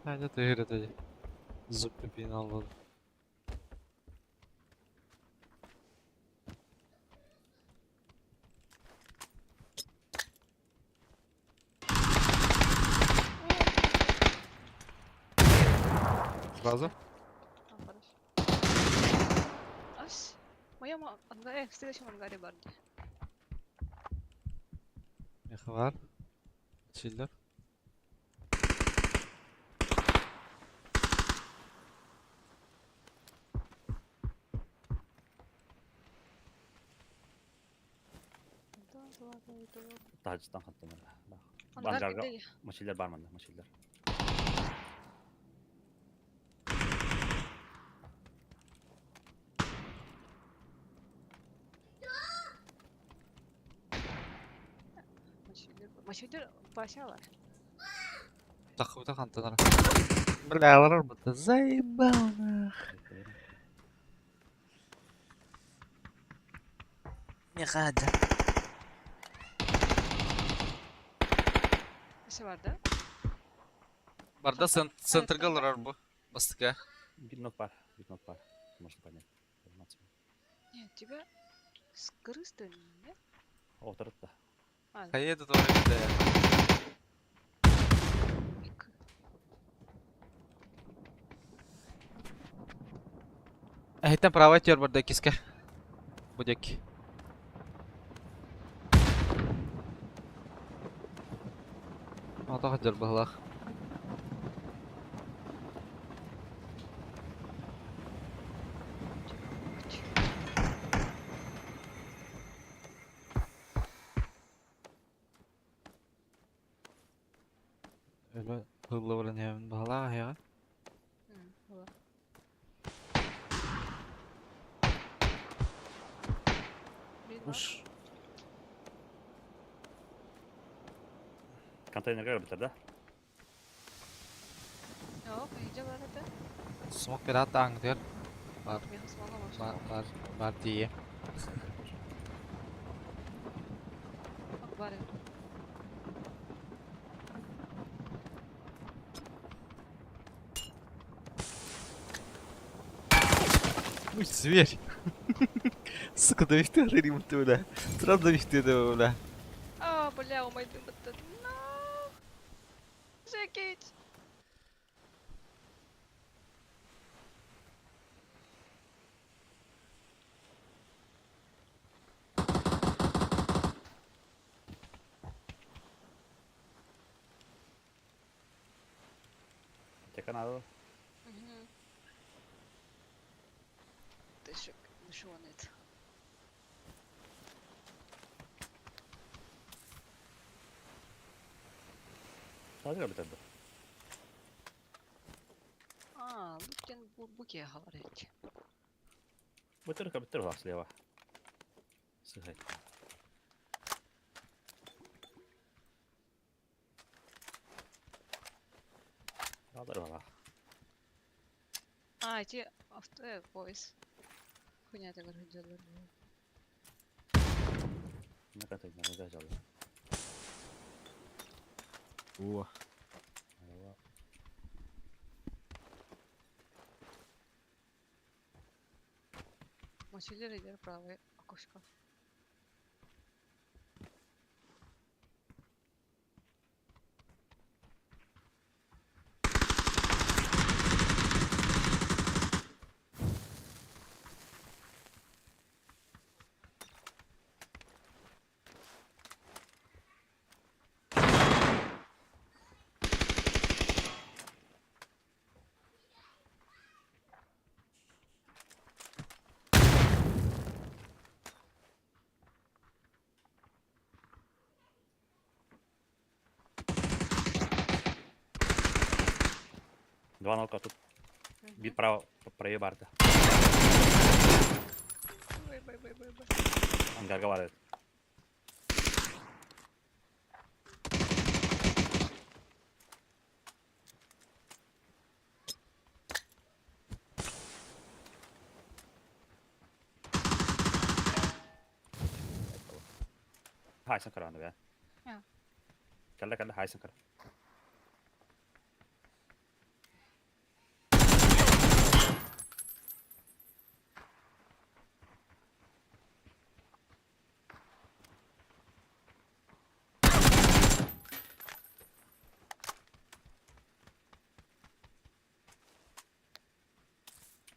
S3: Хайда тыгыр этэ Зуб пинал. Сразу?
S2: А, хорошо. Аш, моя мама, в следующем ангаре бар.
S3: Миэхэ бар. Чиллер.
S1: Таһырдьаттан хаттанар.
S2: Ангар
S1: Ангарга
S2: где?
S1: машилер бар манна, машилер.
S2: Машилер башалар.
S3: Тахыбыта хантанар. Бля, алар будто заебал нах. Миэхэ
S2: Баша бар да?
S3: Барда центрга олорор бу. Бастыка.
S1: Битнок бар, битнок бар. Можно понять.
S2: Нет, тебя с крысой нет?
S1: О, да.
S2: А,
S3: Хайеду тоже да.
S2: ик.
S3: Эһиттэн правай тиэр барда киске. Будек. Ата хадьар баһылаах. Өлө хылла баран иһэбин баһылаах аһыаҕа.
S2: М, была. Один нок.
S3: Уж.
S1: Контейнерга өлбүттэр да?
S2: О, поедем это.
S3: Смок пират аңдыр. Бар,
S2: Меха смога может.
S3: бар, бар, бар дии.
S2: Бар.
S3: Уй, зверь. Сука, довести ремонт, бля. Сразу довести, бля.
S2: А, бля, умайдым бытты. No. Жекич.
S1: Тека надо.
S2: Мгм. Ты еще душонит.
S1: Сразу өлбүттэр да?
S2: А, Лукин буке говорит.
S1: Бутырка, бутырка слева. Сыгай. Надо
S2: А, эти авто, поезд. Хуйня ты говорю, делаю.
S1: На контейнер взял.
S5: О,
S2: Мочили лидер правый окошко.
S1: Два нока тут. Бит право, правее барда.
S2: Ой, бай, бай, бай, бай.
S1: Ангарга бар. Хайсан караны бе.
S2: Я.
S1: Калла калла хайсан кар.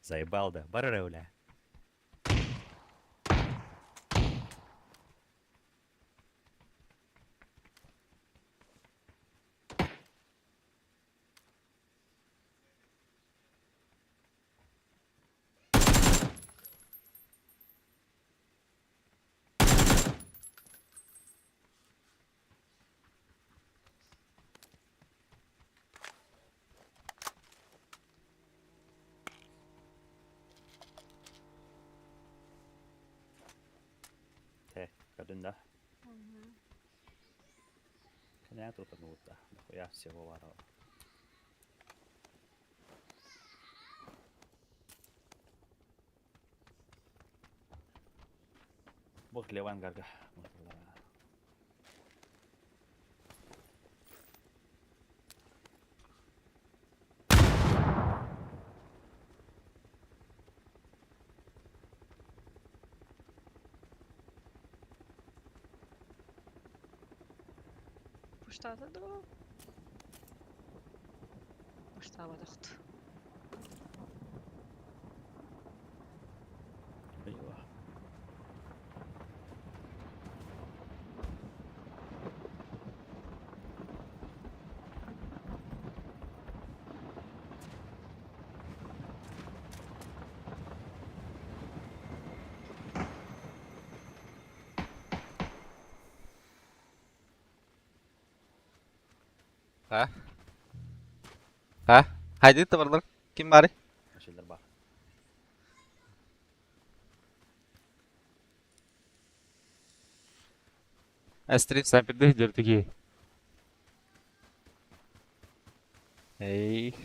S1: Заебал да, барарауля. Те, көрдүн да.
S2: Мгм.
S1: Коня тут одну-то. Дохуя всего варова. Бог для Вангарга.
S2: Пуштата да. Пуштава дахт.
S1: Айва.
S3: А? А? Хайди табарлар. Ким бары?
S1: Машиндар бар.
S3: Стрим снайперды делают такие. Эй.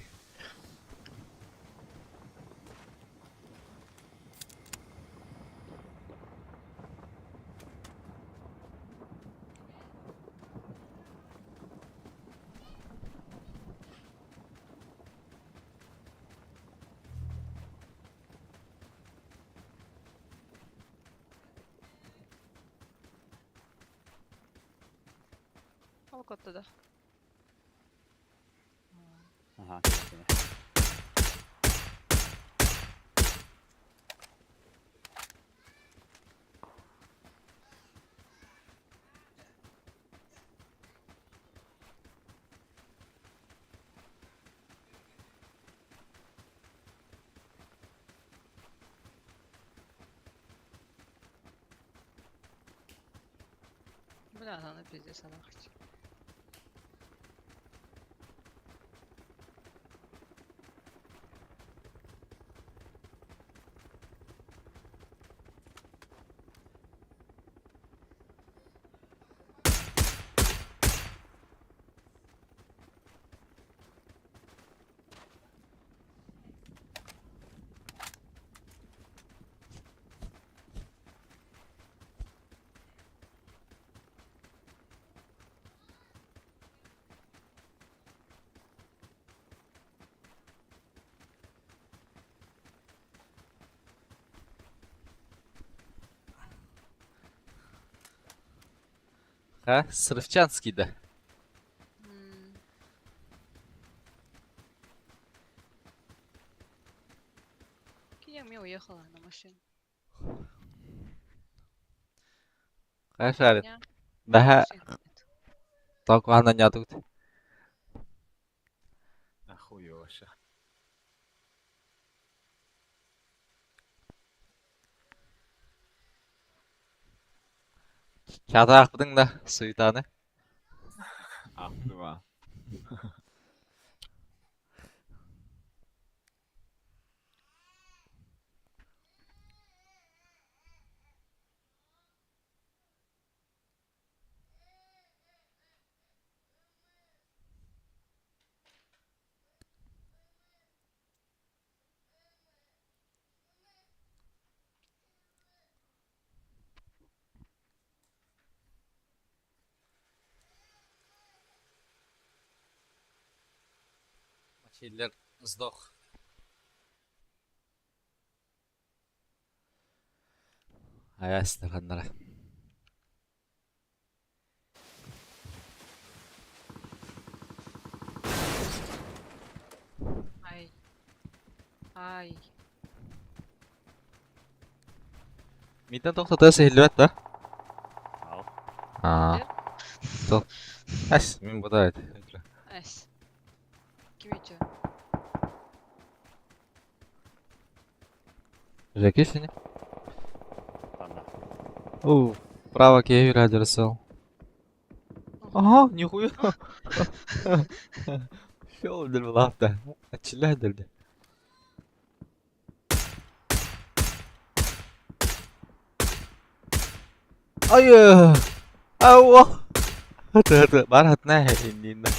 S2: Ол туда.
S1: Ага.
S2: Бля, она пиздец, она хоть.
S3: А? Срывчанский, да.
S2: Кия мне уехала на машине.
S3: Хайа шарит.
S2: Меня
S3: Бэһэ
S2: машины нет.
S3: тоқуһана нятут.
S5: Нахуй вообще.
S3: Чатаахпытыҥ да суетаны.
S5: Ахтыма.
S3: Хиллер сдох. Аястар ханнара.
S2: Ай. Ай.
S3: Митен тоқтата сehillibet да?
S1: Ал.
S3: Аа. Тол. Әс, мин буда эт.
S2: Эс. Ким иче?
S3: Жеки сени?
S1: Анда.
S3: Оу, право кеви радиосел. Ага, нихуя. Шел дел лапта. Ачилlah дел. Ай! Ауа. Хата бар хатна иннин.
S2: О, да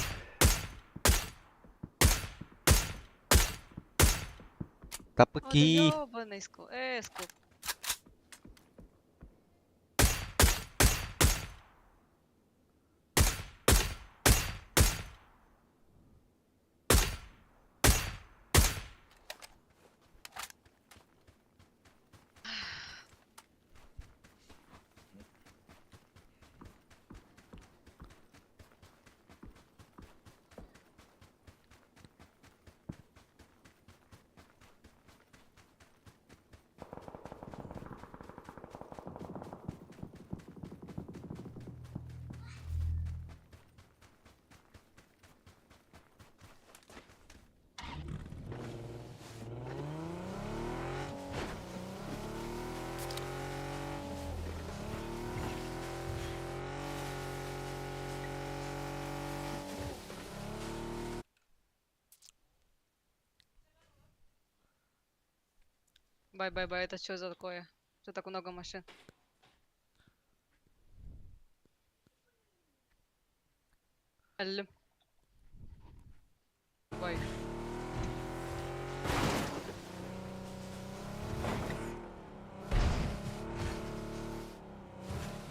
S3: Тапки.
S2: ёбаный скоп. Скоп. Бай-бай-бай, это что за такое? Что так много машин? Кэллим. Бай.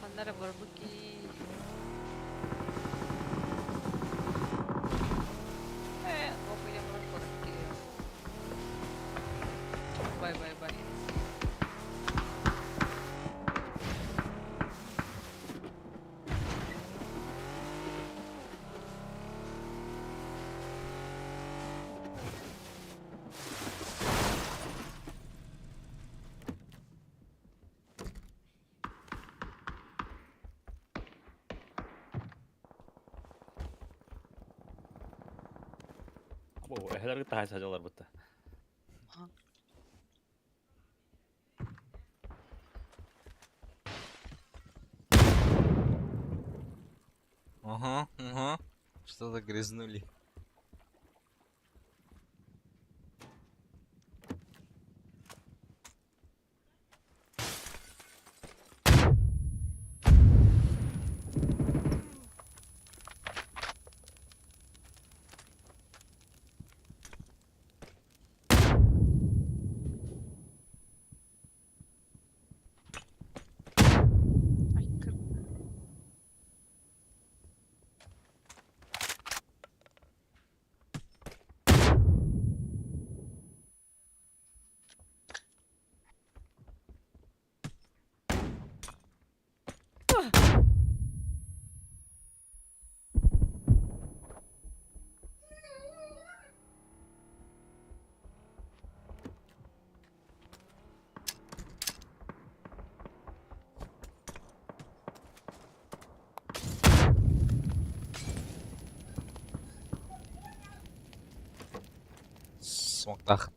S2: Ханна эрэ барбыт кии. Ээ, охуя барар барар киһи. Бай, бай, бай.
S1: Бу эһэлэргэ таһай садьалар бытта.
S3: Ага. Что-то грязнули.
S2: Ай, кыр.
S3: Смоктах.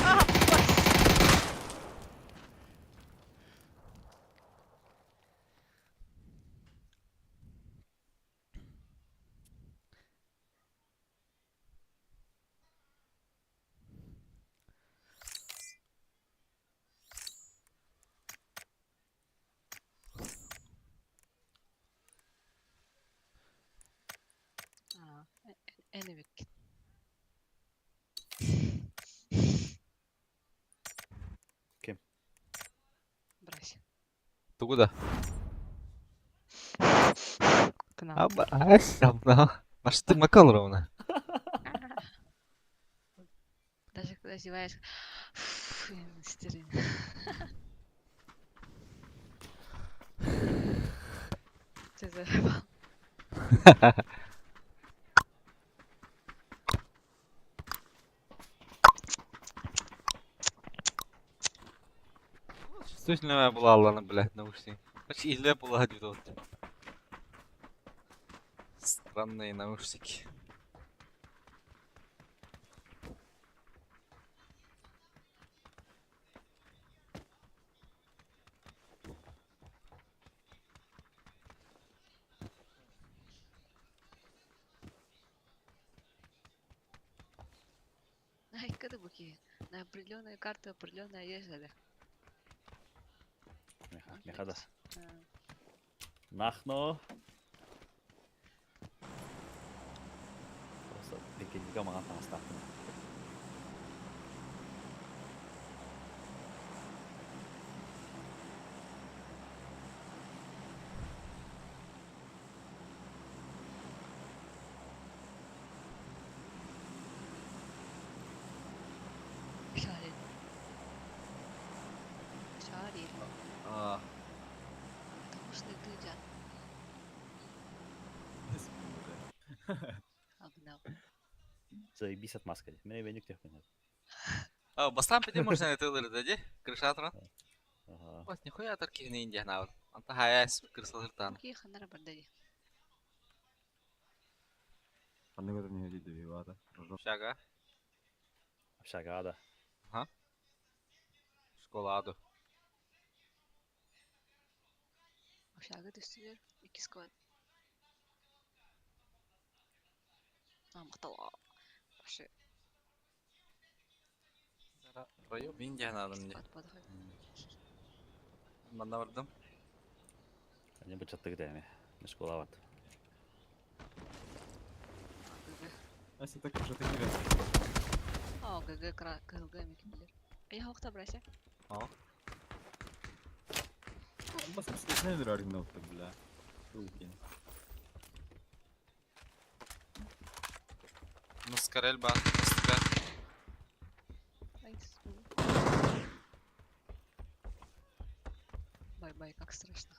S2: А, А, эн эбиккин.
S1: Ким?
S2: Брась.
S3: Тугу да?
S2: Кынал.
S3: Аба, ай, Маш ты макал ровно.
S2: Даже когда зеваешь, фу, стерин. Ты заебал.
S3: Чувствительная была Алана, блядь, наушники. Почти Илья была где-то вот. Странные наушники.
S2: Ай, когда буки. На определенные карты определенная одежда, да.
S1: Меха, меха да.
S2: А,
S1: Нахно. Просто бекендиге маған таҥастаахпын.
S2: Шарик. Шарик.
S3: А,
S2: Потому что ты дядь обнал.
S1: Заебись отмазка. Мен эбеник техпин.
S3: А, бастан пиди можно это дали, Крышатра.
S1: Ага.
S3: Вот нихуя тарки не индия навар. Анта хаяс крысалыртан.
S2: Какие ханара бардари?
S3: Шага.
S1: Общага да.
S3: Школа аду.
S2: Общага түстүлэр. Икки squad. А, махтал. Вообще,
S3: Проеб Индия надо мне.
S2: squad подход.
S3: Манна бардым.
S1: Они бы чаттык дәме. Мешкулават.
S2: А, ГГ.
S5: Ася так уже такие.
S2: А, ГГ, кра, КЛГ, мекемелер. А я хохта брася.
S3: О.
S5: Бас бесконечно оригинал бля. Руки.
S3: Мускарель бар. Мускарель.
S2: Nice. Bye-bye, как страшно.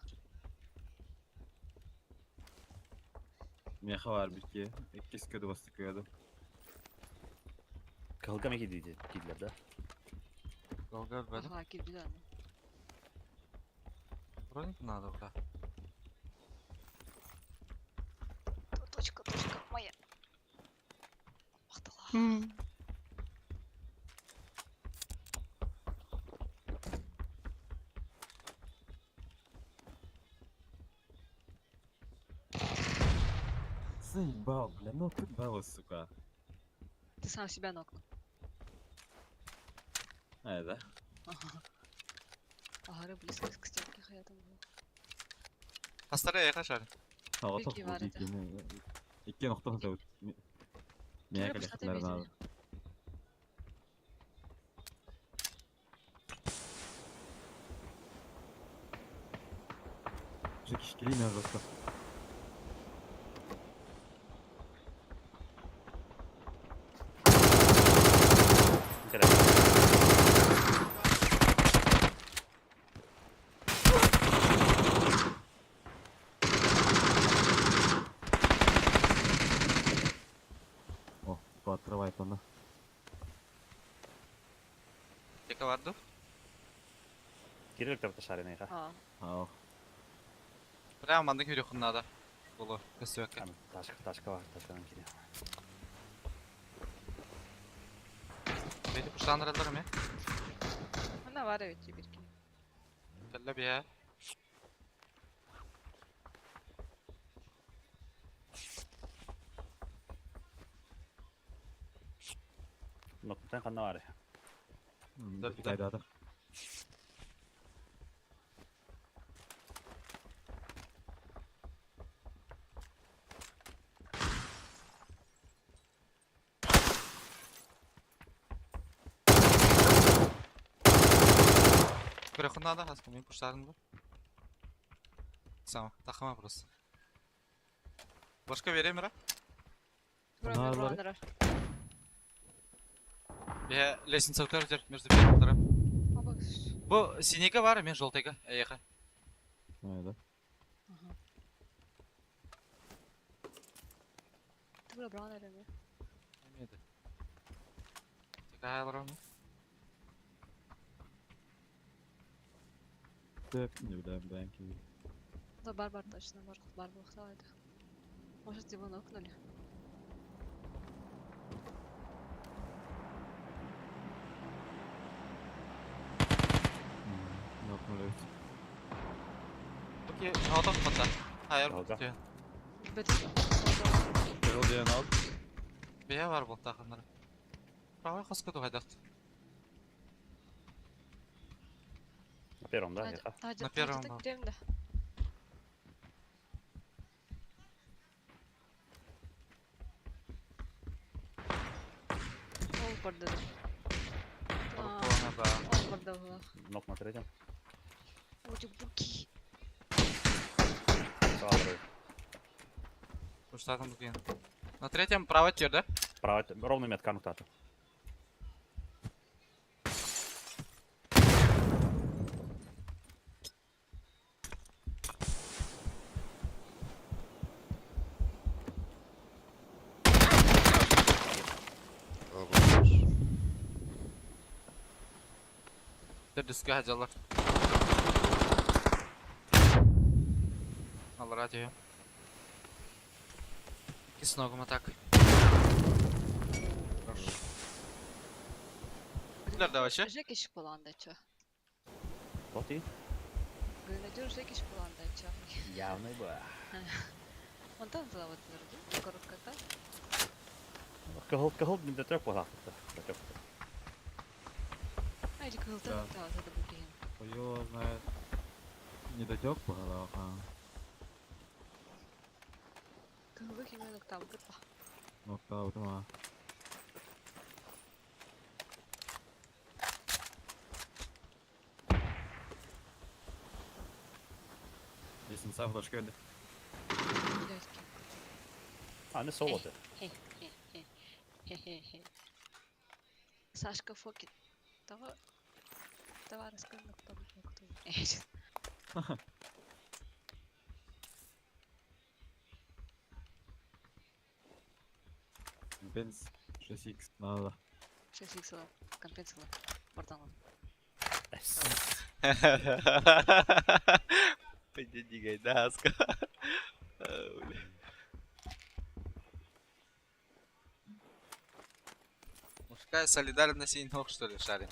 S5: Меха бар битки. Иккис көдө басты көдө.
S1: Кылга меки дейді кидлер, да?
S3: Голга бер.
S2: Ага, кирбидан.
S3: Броник надо, бля.
S2: Точка, точка, моя. Махтала.
S5: Заебал, бля, ну ты дала, сука.
S2: Ты сам себя нокнул.
S5: А, да?
S2: Ага. Ага, близко к стенке я там был.
S3: Хастара яха шар.
S5: А,
S2: Бики бар edi.
S5: Икки нокта да. Меха
S2: Кире башка
S5: калехлар надо. Уже кишкили на жестко.
S1: Керек.
S5: О, поотрывает она.
S3: Тека барду.
S1: Кирилл тарта шарина иха.
S2: А,
S5: А,
S3: Прямо манды көрү надо. Болу. Көсөккө.
S1: Ташка, ташка бар, ташкадан кире.
S3: Бети пуштандыралар ме?
S2: она бар ведь бирки.
S3: Кэлле бия.
S1: Ноктан ханна бар.
S3: Да, да.
S5: да, да.
S3: Көрү надо, хаска мен пуштарын бу. Сама, тахама просто. Башка берем ра?
S5: Она бар.
S3: Бия лестница өтөр жер, между берем.
S2: Оба.
S3: Бу синека бар, мен желтыйга. Эйха.
S5: А, да.
S2: Ага. Ты бра брана или
S3: Эмеди. Тека хайлар ме?
S5: Деп, не бля, бля,
S2: Да бар бар точно, бар бар бухтал это. Может его нокнули?
S5: Нокнули.
S3: Окей, готов пота. Хайр.
S1: Голга.
S2: Бет.
S5: Кырыл ал.
S3: Бия бар бул тахандар. Правый хоска дугайдакт.
S1: На первом, да, иха?
S3: На первом был.
S2: Да. Ол барды.
S3: Корпуна ба.
S2: Ол барды была.
S1: Нок на третьем.
S2: Ой, буки.
S1: Сразу.
S3: Пуштатын буген. На третьем правый тир, да?
S1: Право, ровно метка нуктата.
S3: Дүскө хаҗалар. Алар радио. Кисногум атак. Кимдер да вообще?
S2: Жек ишик болан да чё.
S1: Вот и.
S2: Гренадер Жекич планда чахай.
S1: Явный бы.
S2: Онтон тылабытылар дии, коробката.
S1: Кыһыл кыһыл недотек буолаахпыт. Дотек.
S2: А или кыһылтан
S5: Да.
S2: оттаабата да бу киһин.
S5: Хуё знает. Недотек быһалаах, а.
S2: Кыһылы кимэн оттаабыт ба.
S5: Ноктаабытым а. Лестница флешка edi.
S2: Блядь.
S1: А, не солоды.
S2: Хе-хе-хе. Сашка Фокин. Того... Товарищ кто кто.
S5: Бенз 6х надо.
S2: 6 иксела. Компенсила. Бартанов.
S3: Пойди, даска. Мужская солидарность и ног, что ли, шарим?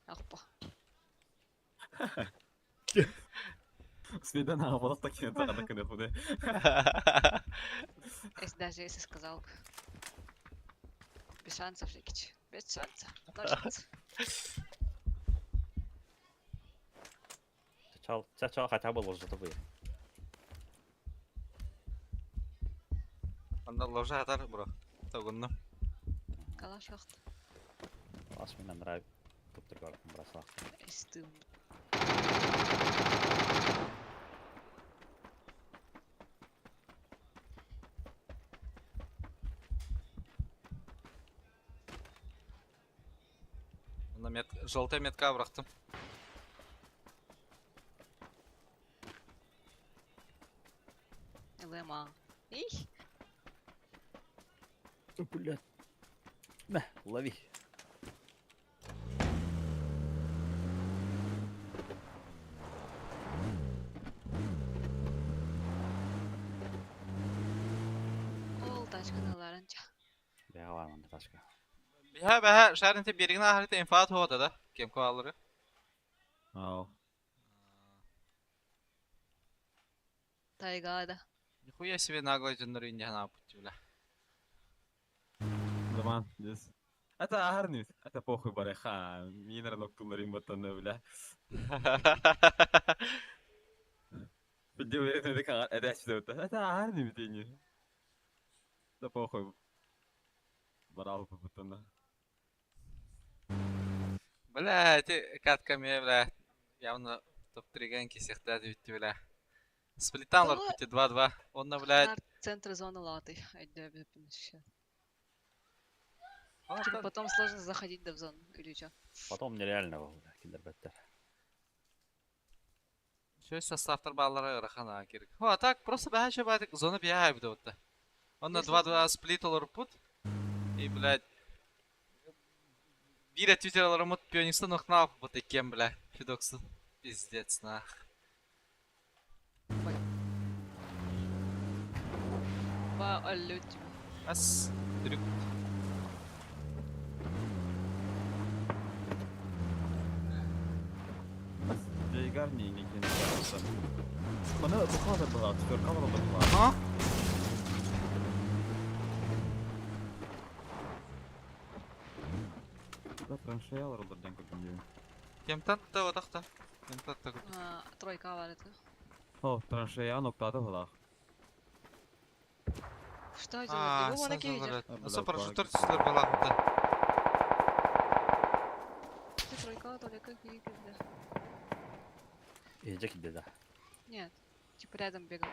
S2: Ахпа.
S5: Свидан аҕабалах такие тахана кыны худе.
S2: Если даже если сказал бы. Без шансов, Жекич. Без шанса. Ноль шансов.
S1: Сначала, сначала хотя бы ложа бы.
S3: Онда ложа атар, бро. Тогунну.
S2: Калаш вахт.
S1: Ас меня нравится. Туптыргар бросал.
S2: Истым.
S3: Онда мет... Желтая метка бырахтым.
S2: ЛМА. Их.
S1: Блядь. На, лови.
S2: Ол тачканы ларанча.
S1: Я ладно, тачка.
S3: Бэһэ бэһэ шарин те беригин ахарыта инфат хода да. Кем алыры.
S5: Ау.
S2: Тайгада.
S3: Нихуя себе наглый жынныр инде пути, бля.
S5: Заман, здесь. Это арнис. Это похуй бареха. Минер ноктулар имбаттаны, бля. Это арни битени. Это похуй. Барал бутана.
S3: Бля, эти катками, бля, явно топ-3 генки всех дәді бля. Сплитан лор пути 2-2. Он на, блядь.
S2: Центр зоны латы. Типа потом сложно заходить да в зону или что?
S1: Потом нереально был, бля, киндербеттер.
S3: Шөй составтар баллары ырахана керек. О, а так просто бәһә бәһә зона бияй бит отта. Он на 2-2 сплит олар пут. И, блядь, Бире твиттер алар мут пионистан охнап вот кем, бля. Фидоксы. Пиздец, нах.
S2: Ба, алло тебе.
S3: Ас, трюк.
S5: Джейгар не не кен. Мана тухада была, четверка была была.
S3: Ага.
S5: Да, траншея родор ден көргөн
S3: Кемтан та отақта. Кемтан та.
S2: Тройка бар это.
S5: О, траншея ноктада была.
S2: Что делать? Его на видишь?
S3: Аса парашютер түстер бала.
S2: Ты тройка, только да.
S1: И Джеки да.
S2: Нет, типа рядом бегал.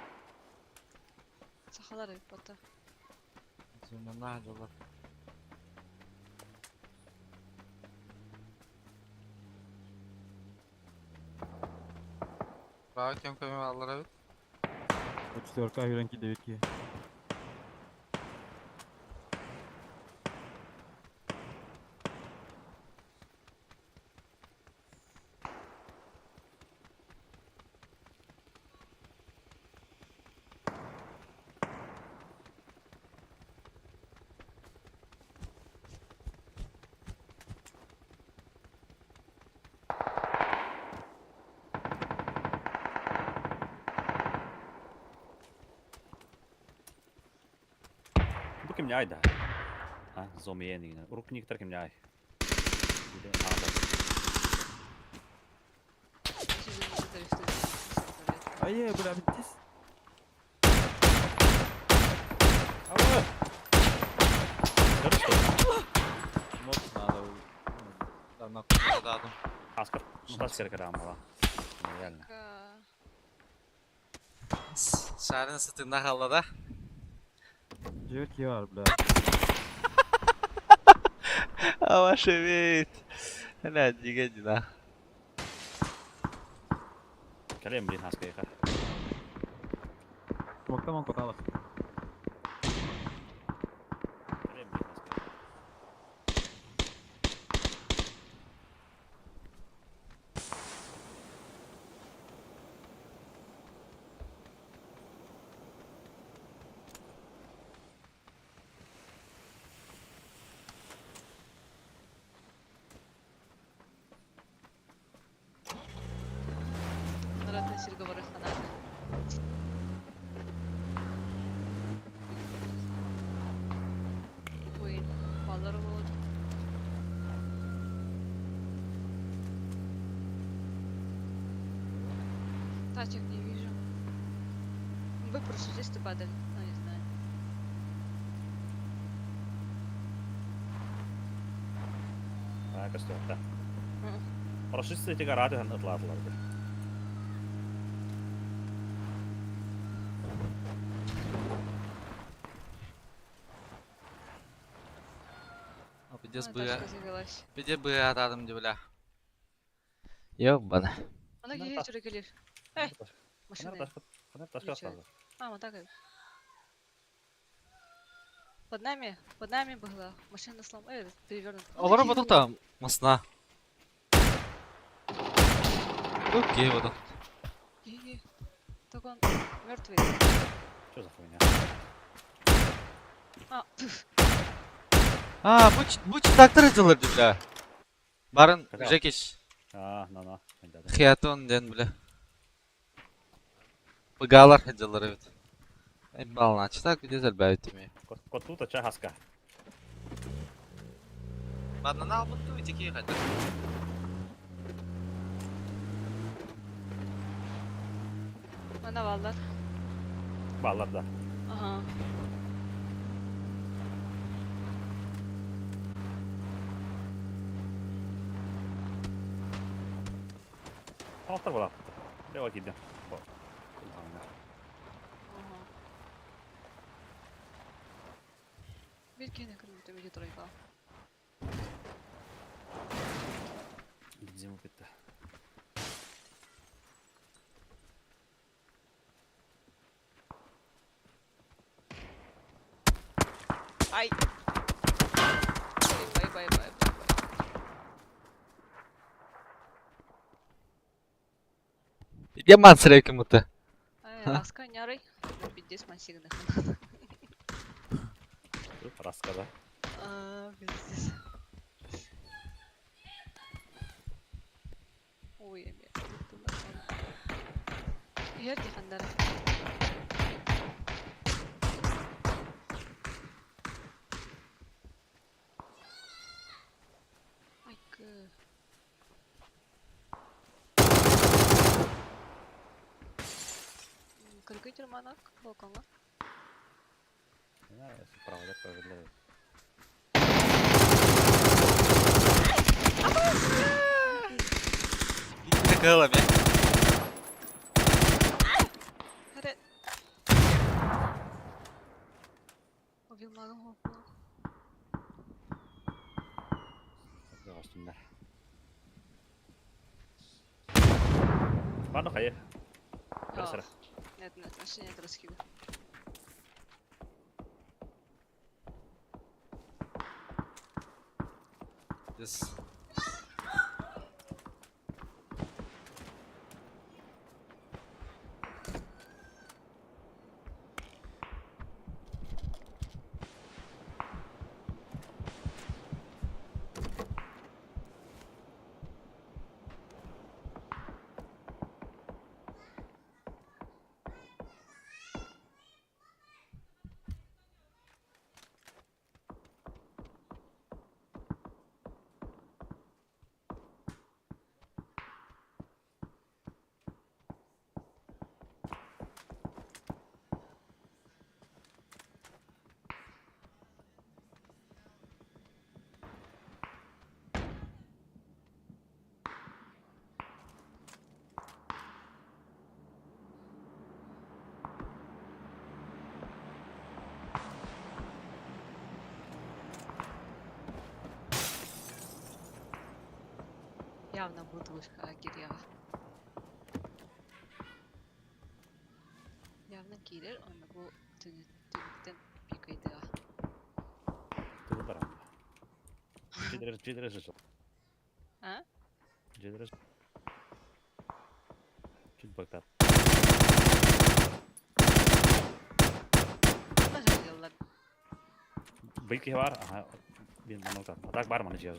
S2: Сахалары, пота.
S3: Зона жолар. Баа кем көмө алар эбит.
S5: Четверка юренки девятки.
S1: Бу кимне айда? А, зомиен деген. Урук никтер кимне ай?
S5: Ай, бля, биттис.
S3: Вот надо. Да, на дадым.
S1: Аскар, ну тас керек адам бала. Реально.
S3: Шарын сытына қалды да.
S5: Жібер бар, бля.
S3: А ваше вид. Бля, диге дина.
S1: Кәлем блин аска еқа.
S5: Смоктаман коталах.
S1: Кәлем блин аска еқа.
S2: Наратын сирге бараханады. Ой, баллар болады. Тачек не вижу. Вы просто здесь падали. Ну, не знаю.
S1: А, костер, да. Парашютисты эти рады отладлар.
S3: Пиздец
S2: А,
S3: бы.
S2: тачка завелась.
S3: Пиздец бы атадым деп бля. Ёбана.
S2: Ана
S1: Ну,
S2: келе
S1: таш-
S2: жүре келер. Эй, машина.
S1: Машина.
S2: А, вот так. Под нами была машина слом, перевернута.
S3: Олар батық та масна. Окей, вот.
S2: Так он мертвый.
S1: Что за хуйня?
S2: А, пф,
S3: А, буч трактор делар деп бля. Барын
S1: Когда?
S3: Жекиш
S1: А, на-на.
S3: Хиатон ден бля. Пыгалар делар бит. Эй, бална, читак где зальбают ими.
S1: Кот тут, а ча хаска.
S3: Ладно, на буту и такие хотят.
S2: Ана баллар.
S1: Баллар, да.
S2: Ага.
S1: Алтар бала. Лева киді.
S2: Ага. Bir kere kırmızı bir тройка.
S1: Бензин бітті.
S2: Ай. Бай бай бай бай бай.
S3: Яман сірекім ұты.
S2: Ай, раска нярый. Пиздец мансигны.
S1: Раска, да.
S2: А, пиздец. Ой, эме. Ерди хандара. Айкы. Кыргый манак балконга.
S1: Право, да, правильно.
S3: Такала мен.
S2: Харе. Убил магу.
S1: Астында. Баны қайы. Бір сыра.
S2: Нет, нет, машине нет раскида.
S3: This.
S2: Явно будет вышкаҕа киириэҕэ. Явно киирэр, уонна бу түннүктэн пикайдыаҕа.
S1: Тугу баран? Дьиэлэрэ жил.
S2: А?
S1: Дьиэлэрэ Чуть бактар.
S2: Ханна сылдьаллар?
S1: Быйыл киһи баар, аха, биир манна А так баар маны дьиэ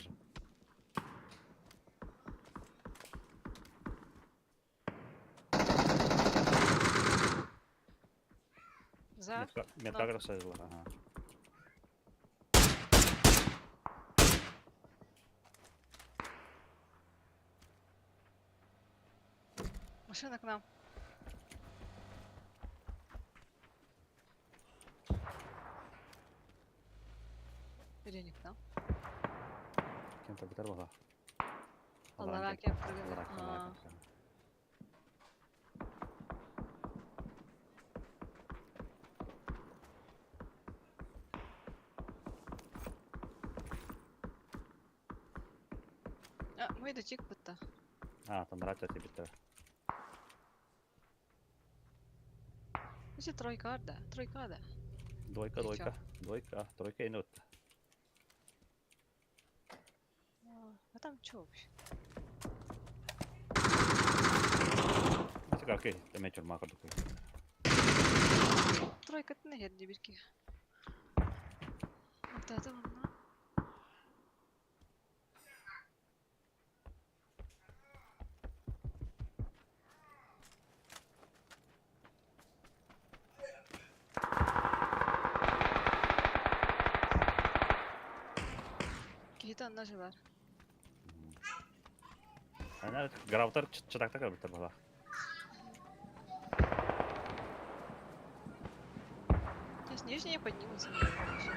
S2: За?
S1: Метка красавила, ага.
S2: Машина к нам. Или не к нам?
S1: Кем-то бутар была.
S2: Аллара кем прыгали. А. А, мы идут будто.
S1: А, там рация тебе битер.
S2: Значит, тройка, да? Тройка, да.
S1: Двойка,
S2: И
S1: двойка, двойка, тройка и нот.
S2: А там что вообще?
S1: Окей, ты тюрьма такой.
S2: Тройка ты наверное, дебильки. Вот это она. Киһитэ онно жыбар.
S1: Ана гравтар чатакта көрбүттэр буолла.
S2: Сейчас нижние поднимутся. наверное, всё.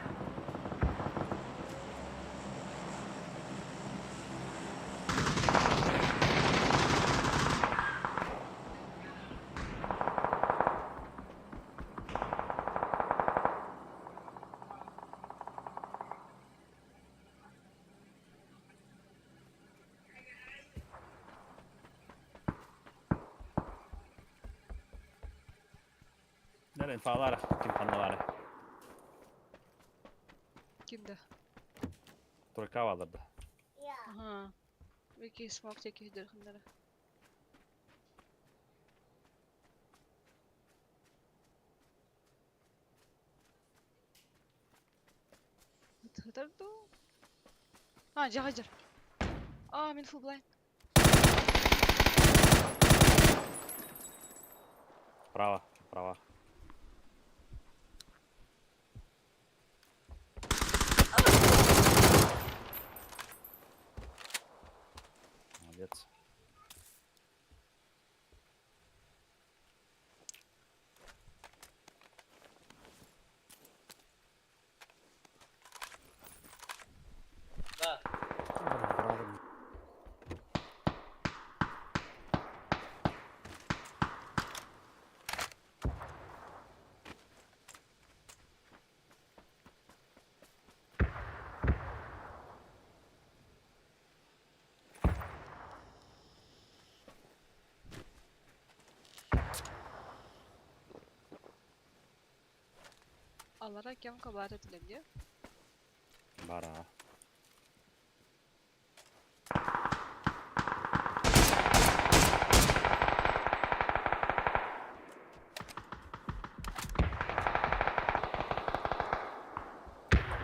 S1: Нэрэн фалара ким ханналары.
S2: Кимде?
S1: Тройка валарды.
S2: Ага. Вики смок теких дырхындары. Хытарду. А, жагажыр. А, мен full blind.
S1: Право, право. Молодец.
S3: Да.
S1: Право.
S2: Алара кем кабар этилер
S1: Бара.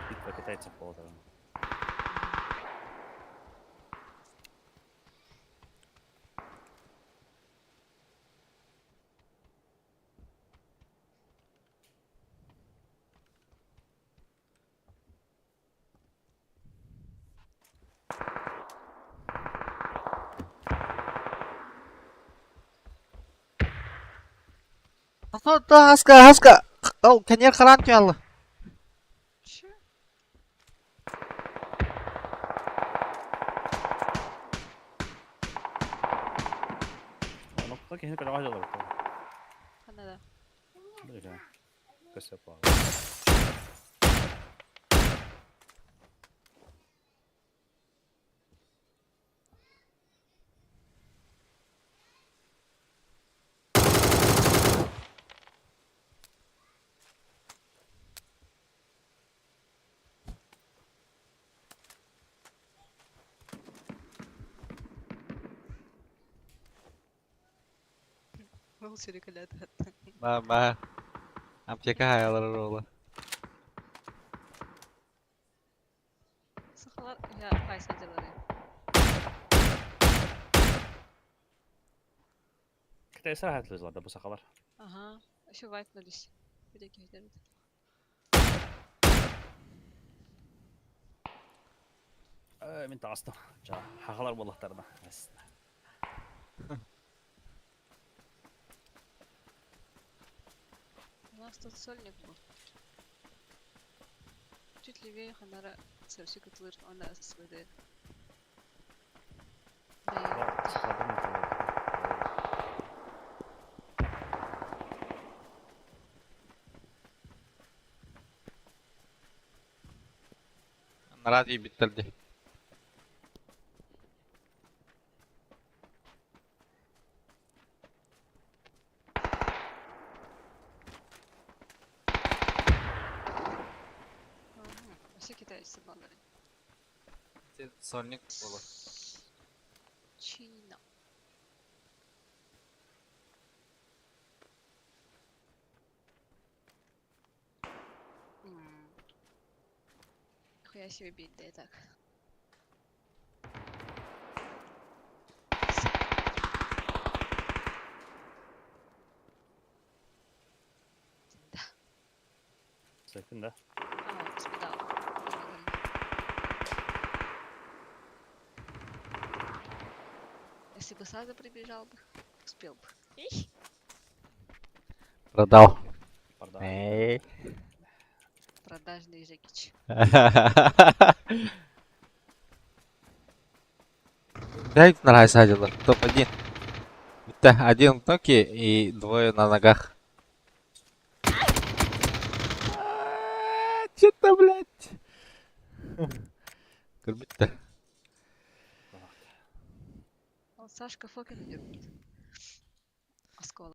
S1: Битва китайцев была.
S3: Хаска, хаска. Ол кэньер харан туялы.
S2: Че?
S1: Ну, так я не переважил.
S2: Ханада.
S1: Бля. Көсөп
S2: Ролл сөрүкөлөт.
S3: Ба ба. Аптека хаялар ролла.
S2: Сахалар я хайса делары.
S1: Китай сараһат лызларда бу сахалар.
S2: Ага. Еще вайпнулись. Бүтэки хитербит.
S1: Э, мин таастым. Жа, хахалар боллахтарына.
S2: У нас тут сольник был. Чуть левее Ханара сөрсүк ытылыр, она СВД. Да,
S1: Сахалар мен
S3: Нарад ебиттерди.
S2: Ага, все китайцы баллары.
S3: Сольник боло.
S2: Чина. Хуя себе бить, да и так. Да.
S1: Сөйтін да.
S2: А, спидал. Если бы сразу прибежал бы, успел бы. Их.
S3: Продал.
S1: Барда.
S3: Эй.
S2: Продажный Жекич.
S3: Пять на садилар. Топ-1. Это один в ноке и двое на ногах. Че-то, блядь. Көрбүттэр.
S2: Он Сашка Фокин идет. Осколок.